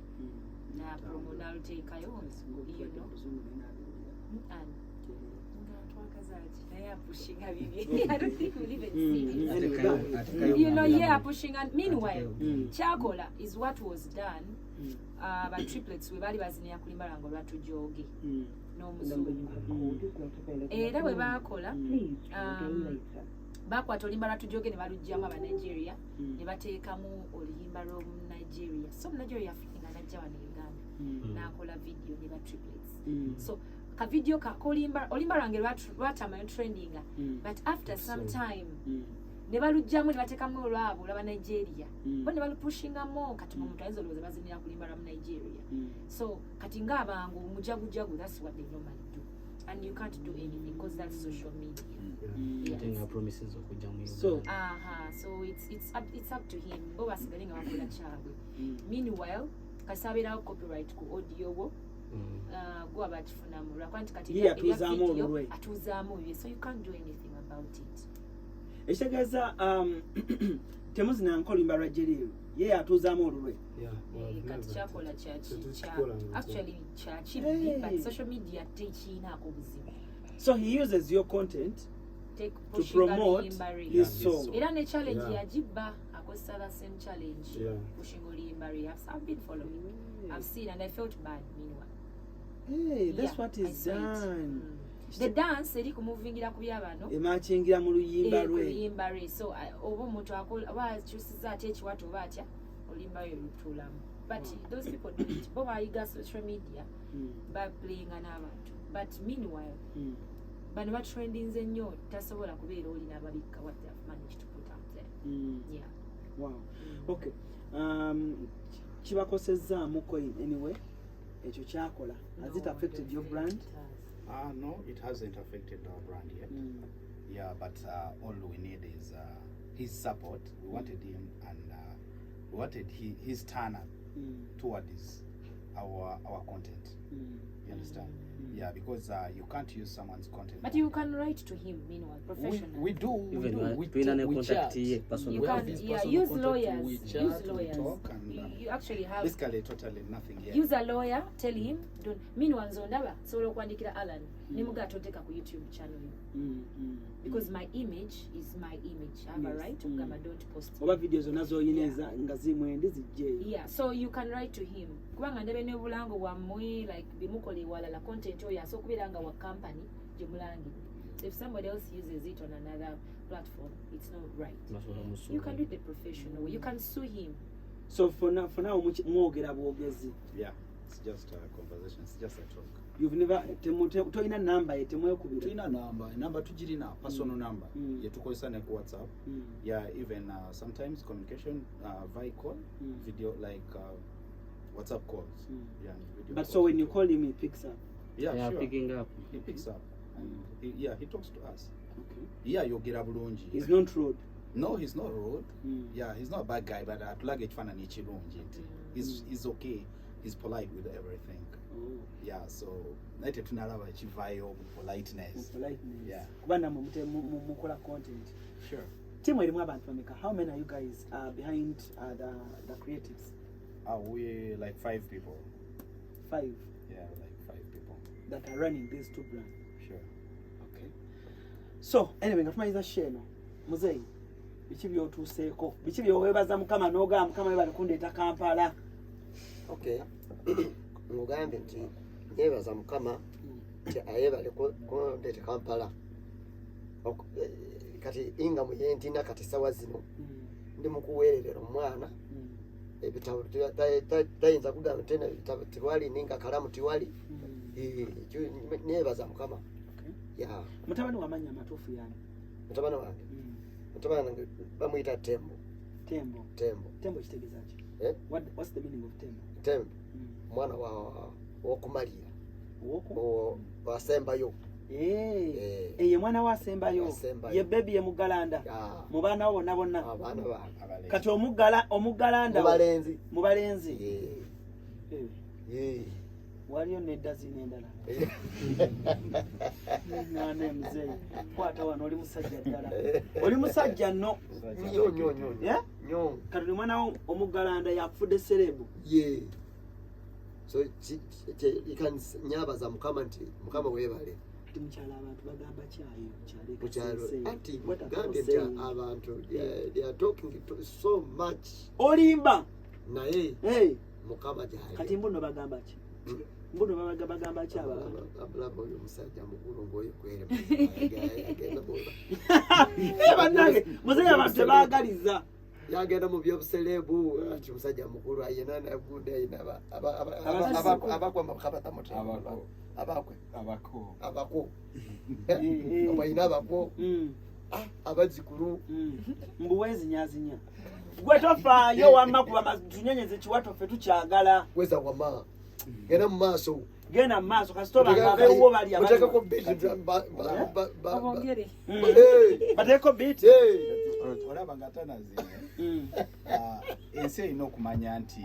napromo n'aluteekayo. And nga twagaza ki naye apushinga bibye. I don't think we'll even see it. Anyway, Yeah, pushing, and meanwhile kyakola is what was done ba Triplets we baali bazinira ku limba lwange olwatujoge n'omuzungu. Era bwe baakola, bakwata oluyimba lwa Tujoge ne balugyamu Abanigeria ne bateekamu oluyimba lw'omunigeria. So Omunigeria nga najja wano e Uganda n'akola video ne ba Triplets. So ka video kolimba olimba lwange lwatama trendinga, but after some time ne balugyamu ne bateekamu olwabo olwaba Nigeria bo ne balupushingamu. Kati omuntu ayinza olowooza bazinira kulimba lwa mu Nigeria. So kati ng'abangu mujagujagu, that's what they normally do, and you can't do anything because that's social media. Ate Yes. nga promises okujja mu So- Uganda. Aha, so it's up to him. Bo basigale nga bakola kyabwe. Meanwhile kasabeerawo copyright ku audio wo. Gwe abakifunamu lwakuba nti kati Ye ebya atuuzaamu video, olulwe. atuuzaamu bibye, so you can't do anything about it. Ekitegeeza temuzinanko oluyimba lwa Jelil, ye atuuzaamu olulwe. Yeah, well, Eh, kati never. kyakola Tetukikolanga ko. actually kyakibi, Hey. but social media tekiinaako buzibu. So he uses your content Take to pushinga promote luyimba lwe. his Yeah, his song. song. Era ne challenge yagibba akozesa the same challenge pushing oluyimba lwe. I've been following, I've seen and I felt bad meanwhile. Hey, that's Yeah, what I is saw it. done. The dance eri kumuvingira ku byabano emakingira mu luyimba ku lwe. luyimba lwe. So oba omuntu oba akyusiza atya ekiwato oba atya, oluyimba lwe lutuulamu. But those people do it, bo bayiga social media, baplayinga n'abantu, but meanwhile bano batrendinze nnyo, tasobola kubeera oli n'ababikka what they have managed to put out there. Yeah. Wow. Okay. Kibakosezzaamuko in anyway ekyo kyakola? Has it No, I affected don't your think brand? it has. No, it hasn't affected our brand yet. Yeah, but all we need is his support. We wanted him and we wanted his turn up towards our content. You understand? Yeah, because you can't use someone's content. But you can write to him meanwhile, professionally. We do. We Even do. We, tulina ne we contact chat. ye personal. You We have can his yeah, personal use contact, lawyers. we chat, Use we lawyers. talk, and You actually have basically totally nothing yet. Use a lawyer, tell him don't. Meanwhile nze ondaba sobola okuwandikira Alan nemugaa tonteeka ku YouTube channel yo because my image is my image. I have a right okugamba don't post me. Oba video zonna zoyina nga zimwendi zijjeeyo. Yeah, so you can write to him kubanga ndabe n'obulango bwammwe like bimukola ewalala. Content oyo asobola okubeera nga wa company gye mulangidde. So if somebody else uses it on another platform, it's not right. Basobola You can musuula. do it the professional way. You can sue him. So for now mwogera bwogezi? Yeah, it's just a conversation. It's just a talk. You've never tolina namba ye, temwekubira? Tulina namba, enamba tugirina, personal number yetukozesa ne ku WhatsApp. Yeah, even sometimes communication via call, video, like WhatsApp calls. Yeah, video But calls. so when you call him, he picks up? Yeah, Yeah, sure. picking up. He picks up and he talks to us. Okay. Yeah, ayogera bulungi. He's not rude? No, he's not rude. Yeah, he's not a bad guy, but atulaga ekifaananyi ekirungi nti he's okay, he's polite with everything. Oh. Yeah, so naye tetunalaba ekivaayo mu politeness. Politeness. Yeah. Kuba namwe mukola content. Sure. Timu erimu abantu bameka? How many are you guys behind the creatives? We like five people. Five? Yeah, like five people. That are running these two brands? Sure. Okay. So anyway, nga tumaliza show eno, muzeeyi, biki byotuuseeko, biki byoweebaza Mukama n'ogamba, "Mukama webale kundeeta Kampala"? Okay, ngugambye nti nebaza Mukama nti ayebale kundeeta Kampala. Kati inga muyentina kati sawa zino ndi mukuweererera omwana. Ebitabo tayinza kugamba tena ebitabo tiwali ninga kalamu tiwali. Ekyo nebaza Mukama. Yeah. Mutabani wamanya amatuufu yani? Mutabani wange, mutabani wange bamuyita Tembo. Tembo. Tembo. Tembo kitegeeza ki? Eh? What's the meaning of Tembo? Tembo mwana wa wokumalira. Woku? Wasembayo. Eh. Eh, ye mwana wa asembayo. Asembayo. Ye baby ye mugalanda. Yeah. Mu baana bo bonna bonna. Abaana bange. Kati omuggalanda Mubalenzi. Mubalenzi. Yeah. Eh. Yeah. Waliyo nedazini endala. Mwana muzeeyi, kwata wano, oli musajja ddala, oli musajja nno. Nyo nyo nyo. Yeah? Nyo. Kati oli mwana wo omuggalanda yakufudde celeb. Yeah. So nyabaza Mukama nti Mukama weebale. Kati mukyalo abantu bagamba kyayo mukyalo? Mukyalo Kasese. anti What are gambye people nti saying? abantu they are talking so much. Olimba. Naye Hey. Mukama gyali. Kati mbuno bagamba ki? Mbuno bagamba ki abantu? Abulaba oyo omusajja mukulu ng'oyo kwere agenda Eh, bannange, muzeeyi abantu tebaagaliza. Yagenda mu byobuserebu ati omusajja mukulu ayina nagundi ayina Abazukulu. abakwe Abako. abakwe Abako. Abako. Eh, eh. Balina abako, abazzukulu. Mbu weezinyazinya gwe tofaayo wamma kuba tunyenyeze kiwato ffe tukyagala. Weza wama genda mu maaso. Genda mu maaso kasita obanga abeewuwo bali. Oteekako beat. Obongere. Bateeko beat. Olaba nga tanazinye, ensi erina okumanya nti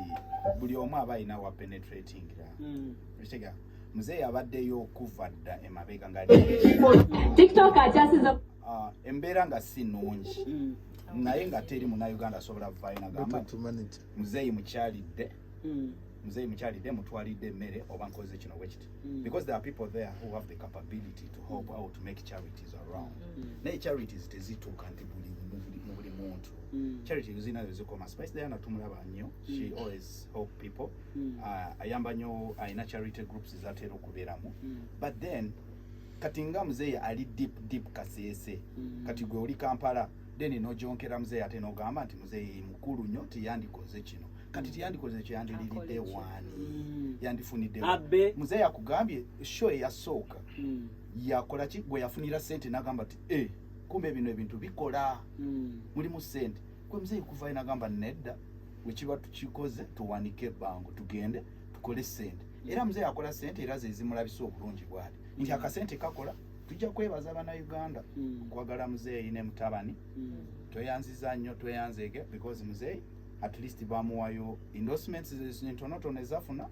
buli omu aba alina wa penetratingira. Okitegeera? Muzeeyi abaddeyo okuva dda emabega nga TikTok akyasiza. Embeera nga si nnungi, naye nga teri munnayuganda asobola kuvaayo nagamba nti muzeeyi mukyalidde, muzeeyi mukyalidde, mutwalidde emmere oba nkoze kino bwe kiti, because there are people there who have the capability to help out, to make charities around, naye charities tezituuka nti buli mu buli muntu. Charity zinazo zikoma. Spice Diana tumulaba nnyo, she always help people. Ayamba nnyo, alina charity groups zatera okubeeramu, but then kati nga muzeeyi ali deep deep Kaseese, kati gwe oli Kampala, then nojonkera muzeeyi ate nogamba nti muzeeyi mukulu nnyo tiyandikoze kino. Kati tiyandikoze ekyo, yandiriridde waani? Yandifunidde wa? Abbe. Muzeeyi akugambye show eyasooka yakola ki gwe yafunira sente, nagamba ti e kumbe bino ebintu bikola, mulimu sente. Gwe muzeeyi kuvayo nagamba nedda, bwekiba tukikoze tuwanike ebbango tugende tukole sente. Era muzeeyi akola sente era ze zimulabisa obulungi bwali nti akasente kakola. Tujja kwebaza Bannayuganda okwagala muzeeyi ne mutabani. Tweyanziza nnyo, tweyanzeege, because muzeeyi at least bamuwayo endorsements entonotono ezafuna,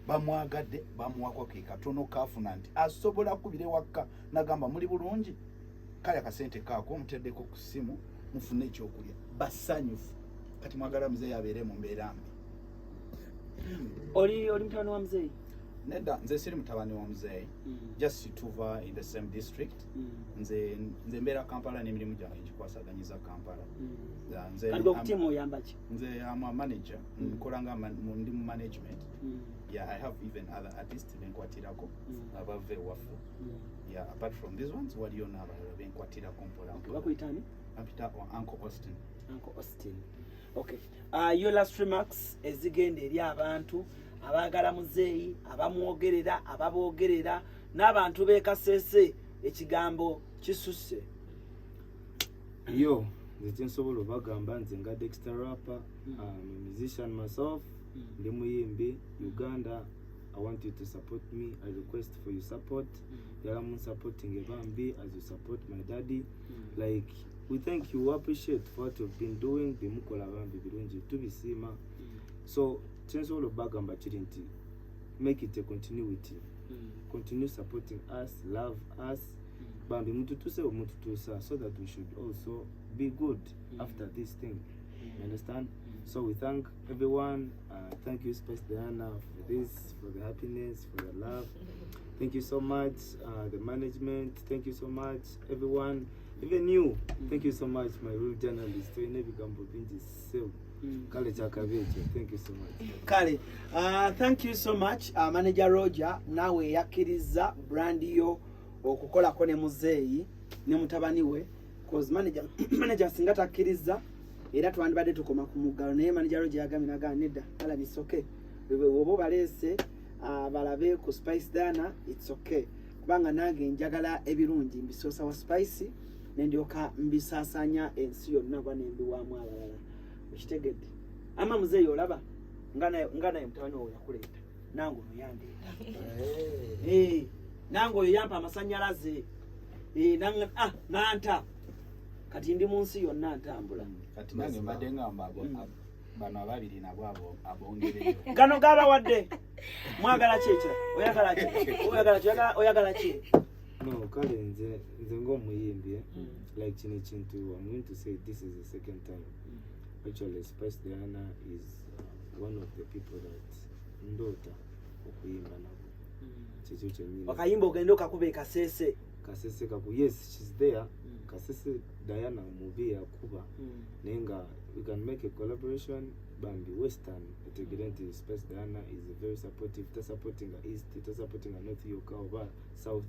bamwagadde, bamuwako ke katono kafuna nti asobola kubira ewakka nagamba muli bulungi, kale akasente kaako muteddeko ku ssimu mufune ekyokulya, basanyufu. Kati mwagala muzeeyi abeere mu mbeera mbi? Oli mutabani wa muzeeyi? Nedda, nze siri mutabani wa muzeeyi, just tuva in the same district. Nze mbeera Kampala n'emirimu gyange ngikwasaganyiza Kampala. Yeah, nze Kati gwe ku tiimu oyamba ki? Nze am a manager, nkola nga ndi mu management. Yeah, I have even other artists benkwatirako abava ewaffe. Yeah, apart from these ones waliyo n'abalala benkwatirako mpola mpola. Bakuyita ani? Bampita Uncle Austin. Uncle Austin. Okay. Your last remarks ezigenda eri abantu abaagala muzeeyi, abamwogerera, ababoogerera n'abantu b'e Kasese, ekigambo kisusse. Yo, nze kyensobola obagamba, nze nga Dexter Rapper, I'm a musician myself, ndi muyimbi Uganda. I want you to support me. I request for your support. Yala mun supporting ebambi as you support my daddy. Like, we thank you, we appreciate for what you've been doing. Bimukola bambi birungi, tubisiima. So kyensobola obagamba kiri nti make it a continuity, continue supporting us, love us bambi, mututuse mututusa, so that we should also be good after this thing, you understand? So we thank everyone. Thank you, Spice Diana, for this, for the happiness, for the love. Thank you so much. The management, thank you so much. Everyone, even you, thank you so much, my real journalist. Olina ebigambo bingi sebo. Kale kyakabi ekyo. Thank you so much. Kale, thank you so much, Manager Roger, naawe eyakkiriza brand yo okukolako ne muzeeyi ne mutabani we, cause manager singa takkiriza Era twandibadde tukoma ku muggalo, naye manager Roger yagambye nagamba nedda, Alan, it's okay, oba obaleese balabe ku Spice Diana, it's okay, kubanga nange njagala ebirungi mbisoosa wa Spice, nendyoka mbisaasaanya ensi yonna oba nembiwaamu abalala. Okitegedde? Ama muzeeyi olaba nga naye mutabani wawe yakuleeta, nange ono yandeeta, nange oyo yampa amasanyalaze, nanta kati ndi mu nsi yonna ntambula. Kati nange mbadde ngamba bano ababiri nabo abo abongereyo. Gano gabawadde, mwagala ki ekira? Oyagala ki? Oyagala ki? Oyagala ki? No, kale nze ng'omuyimbi, like kino ekintu, I'm going to say this is the second time. Actually, Spice Diana is one of the people that ndoota okuyimba nabo. Kyekyo kyennyini. Wakayimba ogende okakuba ekasese. Kasese kaku, yes, she's there. Kasese Diana mubi yakuba, naye nga we can make a collaboration bambi western etegere nti Spice Diana is a very supportive, tasupportinga east, tasupportinga north yokka oba south,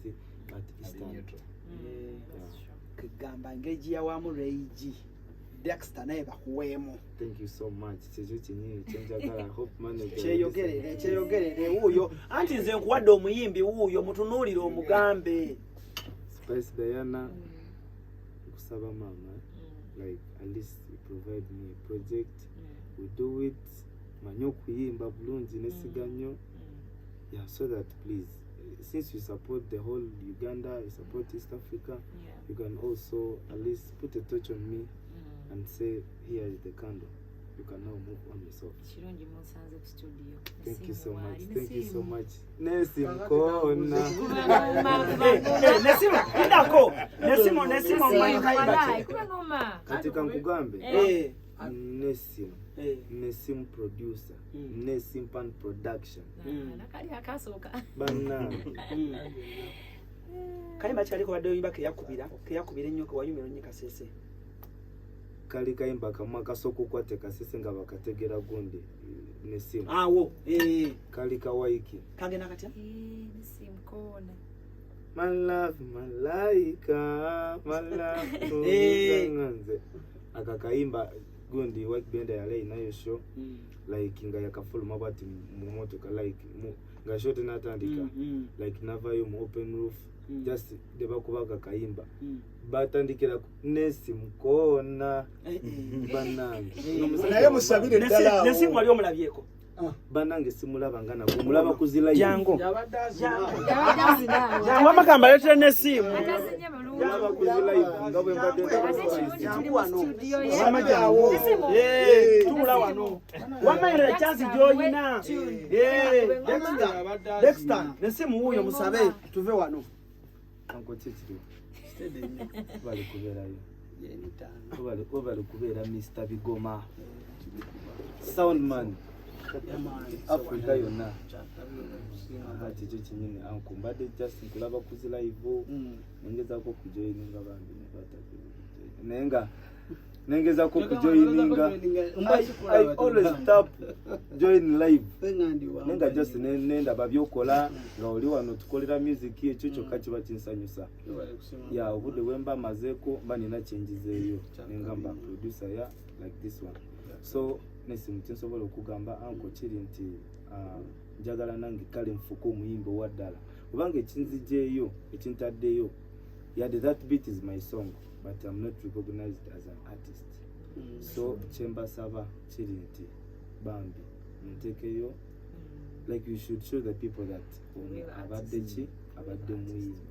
but eastern. Neutral. Yeah. Kegamba engeri gyeyawamu Ray G, Dexter naye bakuweemu. Thank you so much. Kyekyo kyennyini kyenjagala. Hope manager. Kyeyogerere, kyeyogerere wuuyo, anti nze nkuwadde omuyimbi, wuuyo mutunuulire omugambe. Spice Diana, nkusaba mama, like at least you provide me a project, we do it, manyi okuyimba bulungi nesiga nnyo, yeah, so that please, since you support the whole Uganda, you support East Africa, you can also at least put a touch on me and say, here is the candle, you can now move on yourself. Kirungi munsanze ku studio. Thank you so much, thank you so much. Nesimkona. Nesimu indako, nesimu, nesimu, omanyi kayimba ki? Kuba ngoma. Kati kankugambe, Nesim, Nesim producer, Nesim Pan production. Nakali akasooka. Bannange. Kayimba ki kaliko badde oyimba keyakubira ennyo, kewanyumira nnyo Kasese? Kali kayimba kamwe akasooka okwate Kasese nga bakategera gundi Nesimu. Awo. Kali kawaiki. Kagenda katya? Nesimkona. My love, malaika, my love. Nze akakayimba gundi White Benda yali ayinayo show, like nga yakafuluma bwati mu motoka, like nga show tenatandika, like navayo mu open roof, just tebakuba akakayimba, batandikira Nesimkona. Bannange. Naye musabire ddala awo. Nesimu wali omulabyeko? Bannange, simulaba nga nagwo mulaba kuzirayo. Jangu. Yabadde azina. Jangu amakamba aleetere nesimu. Atazinye bulungi. Mulaba kuzirayo nga bwe mbadde ndaba Ate Spice. ekirungi tuli mu studio ye. Wama jangu. Tuula wano, wamayira ekyansi gy'oyina. Dexter, Dexter, nesimu wuuyo, musabe tuve wano. Anko, ki ekiriwo? Bali kubeerayo, bali kubeera Mr Bigoma soundman Africa yonna. Aha, kikyo kinyini anko, mbadde just nkulaba kuzi live, nengezaako okujoyininga bambi naye nga nengezaako okujoyininga. I always tap join live, naye nga just nendaba byokola nga oli wano tukolera music, ekyo kyokka kiba kinsanyusa. Ya, obudde bwemba mazeeko mba nina kyenjizeeyo, nengamba producer ya like this one. So Nesimu, kyensobola okugamba anko kiri nti njagala nange kale nfuke omuyimbi owa ddala, kubanga ekinzijeeyo, ekintaddeyo, yadde that beat is my song, but I'm not recognized as an artist. So kyembasaba kiri nti bambi munteekeyo, like you should show the people that ono Real abadde ki, abadde muyimbi.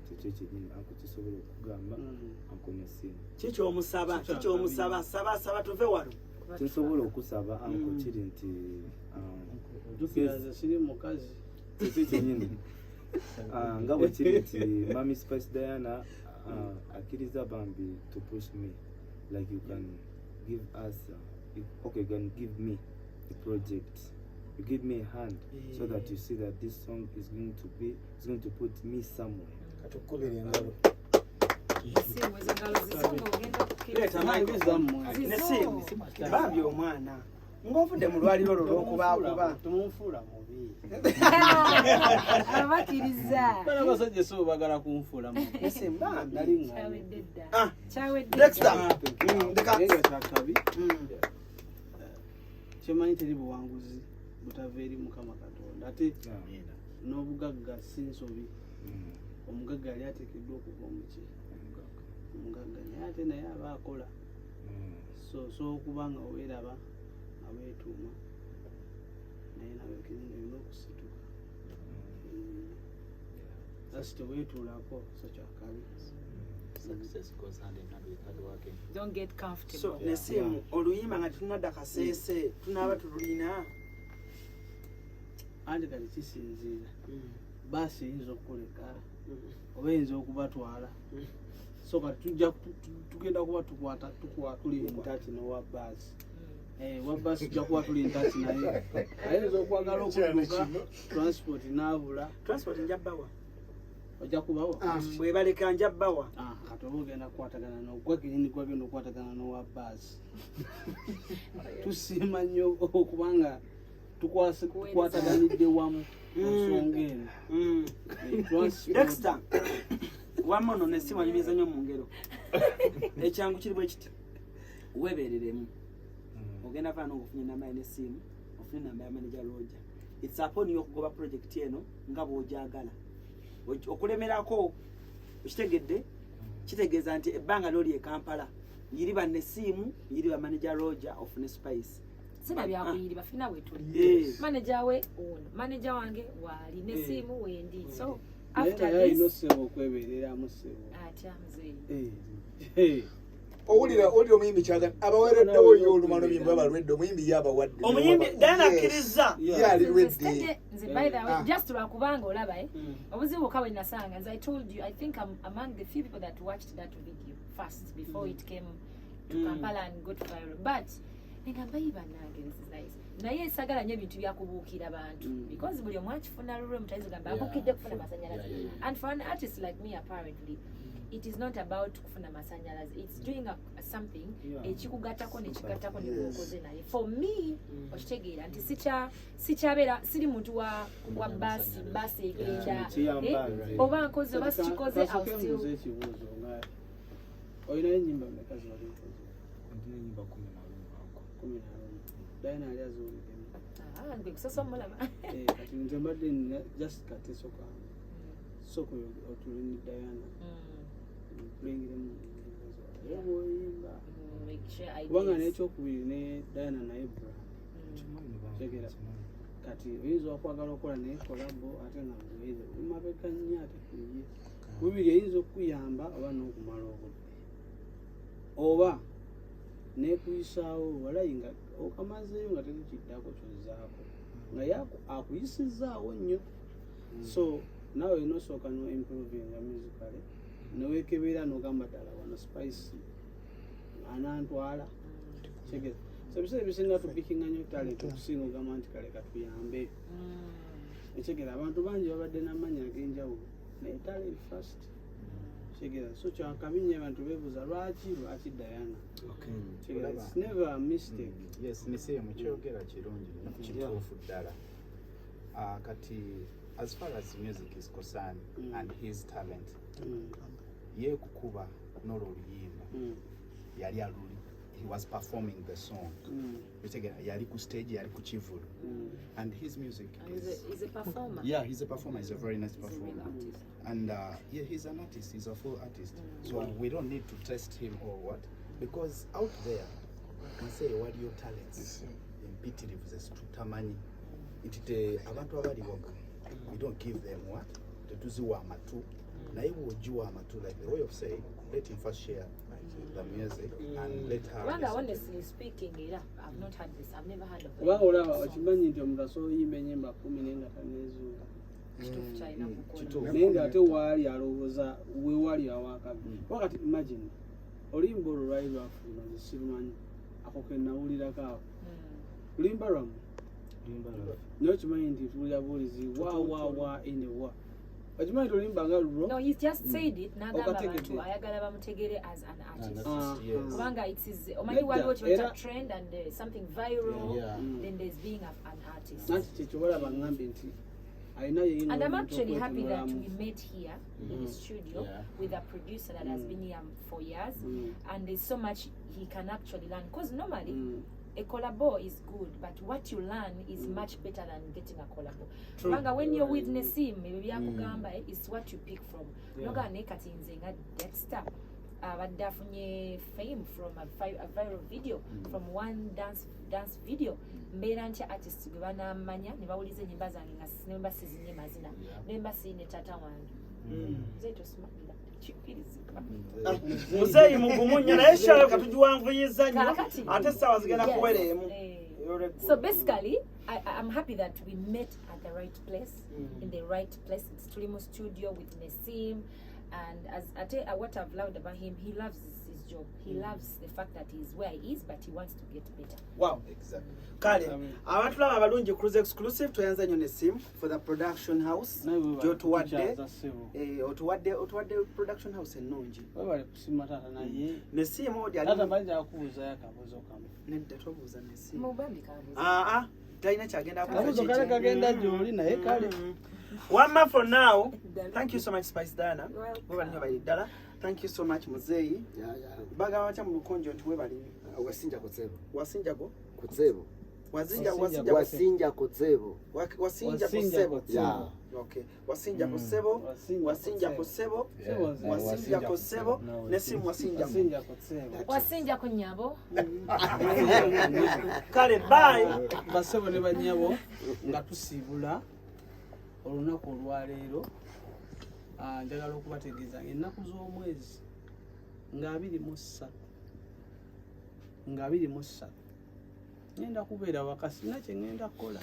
Kyekyo kyenyini anko kisobola okugamba anko Nesimu. Kikyomusaba, kikyomusaba, saba, saba tuve wano. Kyensobola okusaba anko kiri nti Ojjukira nze siri mukazi. Kyekyo kyenyini. Nga bwe kiri nti mami Spice Diana akkiriza bambi to push me, like you can give us okay, you can give me a project, you give me a hand so that you see that this song is going to be, is going to put me somewhere. Katukubira engalo. Nesimu, ezo ngalo zizungu ogenda Leeta kukkiriza. microphone. Zizo. Nesimu bambi omwana. Ng'ovudde mu lwaliro olwo olw'okubaakuba. Temunfuula mubi. Abakiriza. Bana abasajja so bagala kunfuula mubi. Listen, bambi. Nali ŋŋaanye. Kyawedde dda. Ah, Kyawedde Dexter. dda. Ndeka. Naye nga kyakabi kyemanyi teri buwanguzi butava eri Mukama Katonda, ate n'obugagga si nsobi. Omugagga yali ateekeddwa okuva omuki omugagga, naye ate naye aba akola. So osobola okuba nga weeraba nga weetuuma, naye nawe kenyini olina okusituka. Asi teweetuulako, so kyakabi. Success goes hand in hand with hard working. Don't get comfortable. So Nesimu, oluyimba nga tetunadda Kaseese tunaaba tululina? Anti kati kisinziira, baasi eyinza okukuleka oba eyinza okubatwala. So kati tujja tugenda kuba tukwata tuli in touch nowa baasi. Wa baasi tujja kuba tuli in touch naye, ayinza okwagala okudduka transport n'abula. Transport nja bbawa. Ojja kubawa. Bwebaleka nja bbawa. Ah, kati oba ogenda kukwatagana nogwa kenyini gwagenda okukwatagana n'owa baasi. Tusiima nnyo okubanga tukwataganidde wamu ku nsonga eno. Transport. Dexter, wamma ono Nesimu anyumiza nnyo mu ngero. Ekyangu kiri bwe kiti, weebereremu, ogenda vaana ngaofunye namba ya Nesimu, ofune namba ya manager Roger. It's upon you okugoba project eno nga bw'ogyagala. Okulemerako okitegedde kitegeeza nti ebbanga lyoli e Kampala yiriba Nesimu, yiriba manager Roger, ofune Spice. Sina byakuyiriba, fina wetuli. Manager we ono, manager wange waali, Nesimu wendi, so Naye after naye alina this ossebo okwebereramu ssebo. Atya muzeeyi? Owulira, owulira omuyimbi kyaga abaweereddewo ye olumala omuyimbi abalwedde, omuyimbi ye abawadde. Omuyimbi Diana akkiriza. Ye ali Nze ready. steady, nze by the way, Ah. just lwakubanga olaba, obuzibu bwokka bwe nasanga, nze I told you, I think I'm among the few people that watched that video first before it came to Kampala and got viral, but negamba, "Yi bannange, this is nice," naye sagala nnyo ebintu byakubuukira bantu because buli omu akifuna lulwe. Mutayinza ogamba abuukidde kufuna masanyalaze. And for an artist like me, apparently it is not about kufuna masanyalaze, it's doing something ekikugattako nekikugattako nekukoze. Naye for me, okitegeera nti sikyabeera siri muntu wa basi basi egenda Kiyamba nze. oba nkoze oba sikikoze, I'll Kasooke still mbuuze ekibuuzo, nga olinayo ennyimba mmeka zewali okoze? Ndina enyimba 11 ako. 11. Diana yali aziwuliddemu? Ah, gwe kusosa omulaba. Eh, kati nze mbadde nina just kateeso kange. Sooka otule ne Diana, tulengiremu era bw'oyimba, kubanga n'ekyokubiri ne Diana naye brand. Tegera. Kati oyinza okwagala okukola naye collabo, ate nga bwere oli mabega nnyo, ate kuye bubiri eyinza okukuyamba oba n'okumala obudde oba nekuyisaawo walayi nga okamazeeyo nga tetukiddako kyozzaako nga ye akuyisizaawo nnyo. So naawe olina osooka no improvinga musically, newekebera nogamba ddala wano Spice anantwala. Kitegeeza, so ebiseera ebisinga tupikinga nnyo talent okusinga ogamba nti kale katuyambe. Ekitegeera, abantu bangi babadde n'amaanyi ag'enjawulo, naye talent first. Kitegeera, so kyakabi nnyo abantu beebuuza lwaki Diana. Kitegeera, it's never a mistake. Yes, Nisimu kyogera kirungi nnyo, kituufu ddala. Kati as far as music is concerned and his talent, ye kukuba n'olwo oluyimba yali aluli, he was performing the song. Otegeera, yali ku stage, yali ku kivulu, and his music And is he's a performer. Yeah, he's a performer. He's a very nice He's a real performer. artist. And yeah, he's an artist. He's a full artist. So we don't need to test him or what, because out there, we say what your talents empitirivu ze tutamanyi nti te abantu abali waka, we don't give them what, tetuziwa amatu, naye bw'ogiwa amatu, like the way of saying, let him first share the music and let her Kubanga listen to it. honestly speaking, era I've not heard this, I've never heard of Kubanga any olaba song. okimanyi nti omuntu asobola oyimba enyimba 10 naye nga tanezuula. Kituufu, kyalina kukola. Kituufu. Naye ng'ate waali alowooza weewali awakabi. Kuba kati imagine oluyimba olwo lwali lwafuluma, nze sirumanyi, ako ke nawulirako ako luyimba lwammwe, naye okimanyi nti tuwulira buwulizi wa wa wa ene wa. Okimanyi tolimba nga lulwo. No, he just said it n'agamba Okategedde. abantu ayagala bamutegere as an artist. An artist, yes. Kubanga it is omanyi Nedda, waliwo kye bayita era- trend and something viral, Yeah. then there's being an artist. Nanti kyekyo balaba ngambye nti alina yeyina And I'm omuntu actually happy that we okwetunulamu. met here in the studio with a producer that has been here for years, and there's so much he can actually learn. Because normally, a collabo is good, but what you learn is much better than getting a collabo. True. Kubanga when you're with Nessim, ebyo byakugamba is what you pick from. Noga naye kati nze nga Dexter abadde afunye fame from a viral video, from one dance video. Mbeera ntya artist gwe banamanya ne bawuliza ennyimba zange nga ne mba sizinye mazina, ne mba siine taata wange. Nze tosumagira kikkirizibwa. Muzeeyi mugumu nnyo, naye shayo katugiwanvuyiza nnyo, Kaakati. ate essaawa zigenda Yes. kuwera emu. So basically, I'm happy that we met at the right place, in the right place. It's Tulimo Studio with Nessim, and as ate, what I've loved about him, he loves his job. He loves the fact that he's where he is, but he wants to get better. Wow. Exactly. Kale abatulaba abalungi, Cruise Exclusive, tweyanza nnyo Nessim for the production house gyotuwadde. Tukyaza ssebo. Otuwadde production house ennungi. Webale kusima taata, naye Nessim odi ali taata mbadde akubuuzayo akabuuzo kamu. Nedda, tobuuza Nessim. Mubambi kabuuza. Aa, talina kyagenda Akabuuzo kale kagenda gy'oli, naye kale. Wamma, for now, thank you so much, Spice Diana. Webale nnyo, bali ddala. Thank you so much, muzeeyi. Bagamba batya mu Lukonjo nti webale nnyo? Wasinja kutsebo. Wasinjago. Kutsebo. Wazinja, wasinja. Wasinja kutsebo. Wasinja Wasinja kusebo. kutsebo. Yeah. Okay, wasinja kusebo, wasinja kusebo, wasinja kusebo, Nesimu wasinja. Wasinja kutsebo. Wasinja ku nnyabo. Kale, bye. Basebo ne banyabo, nga tusiibula olunaku olwaleero, njagala okubategeeza nga ennaku z'omwezi nga 23, nga 23, ngenda kubeera waka, sina kye ngenda kukola.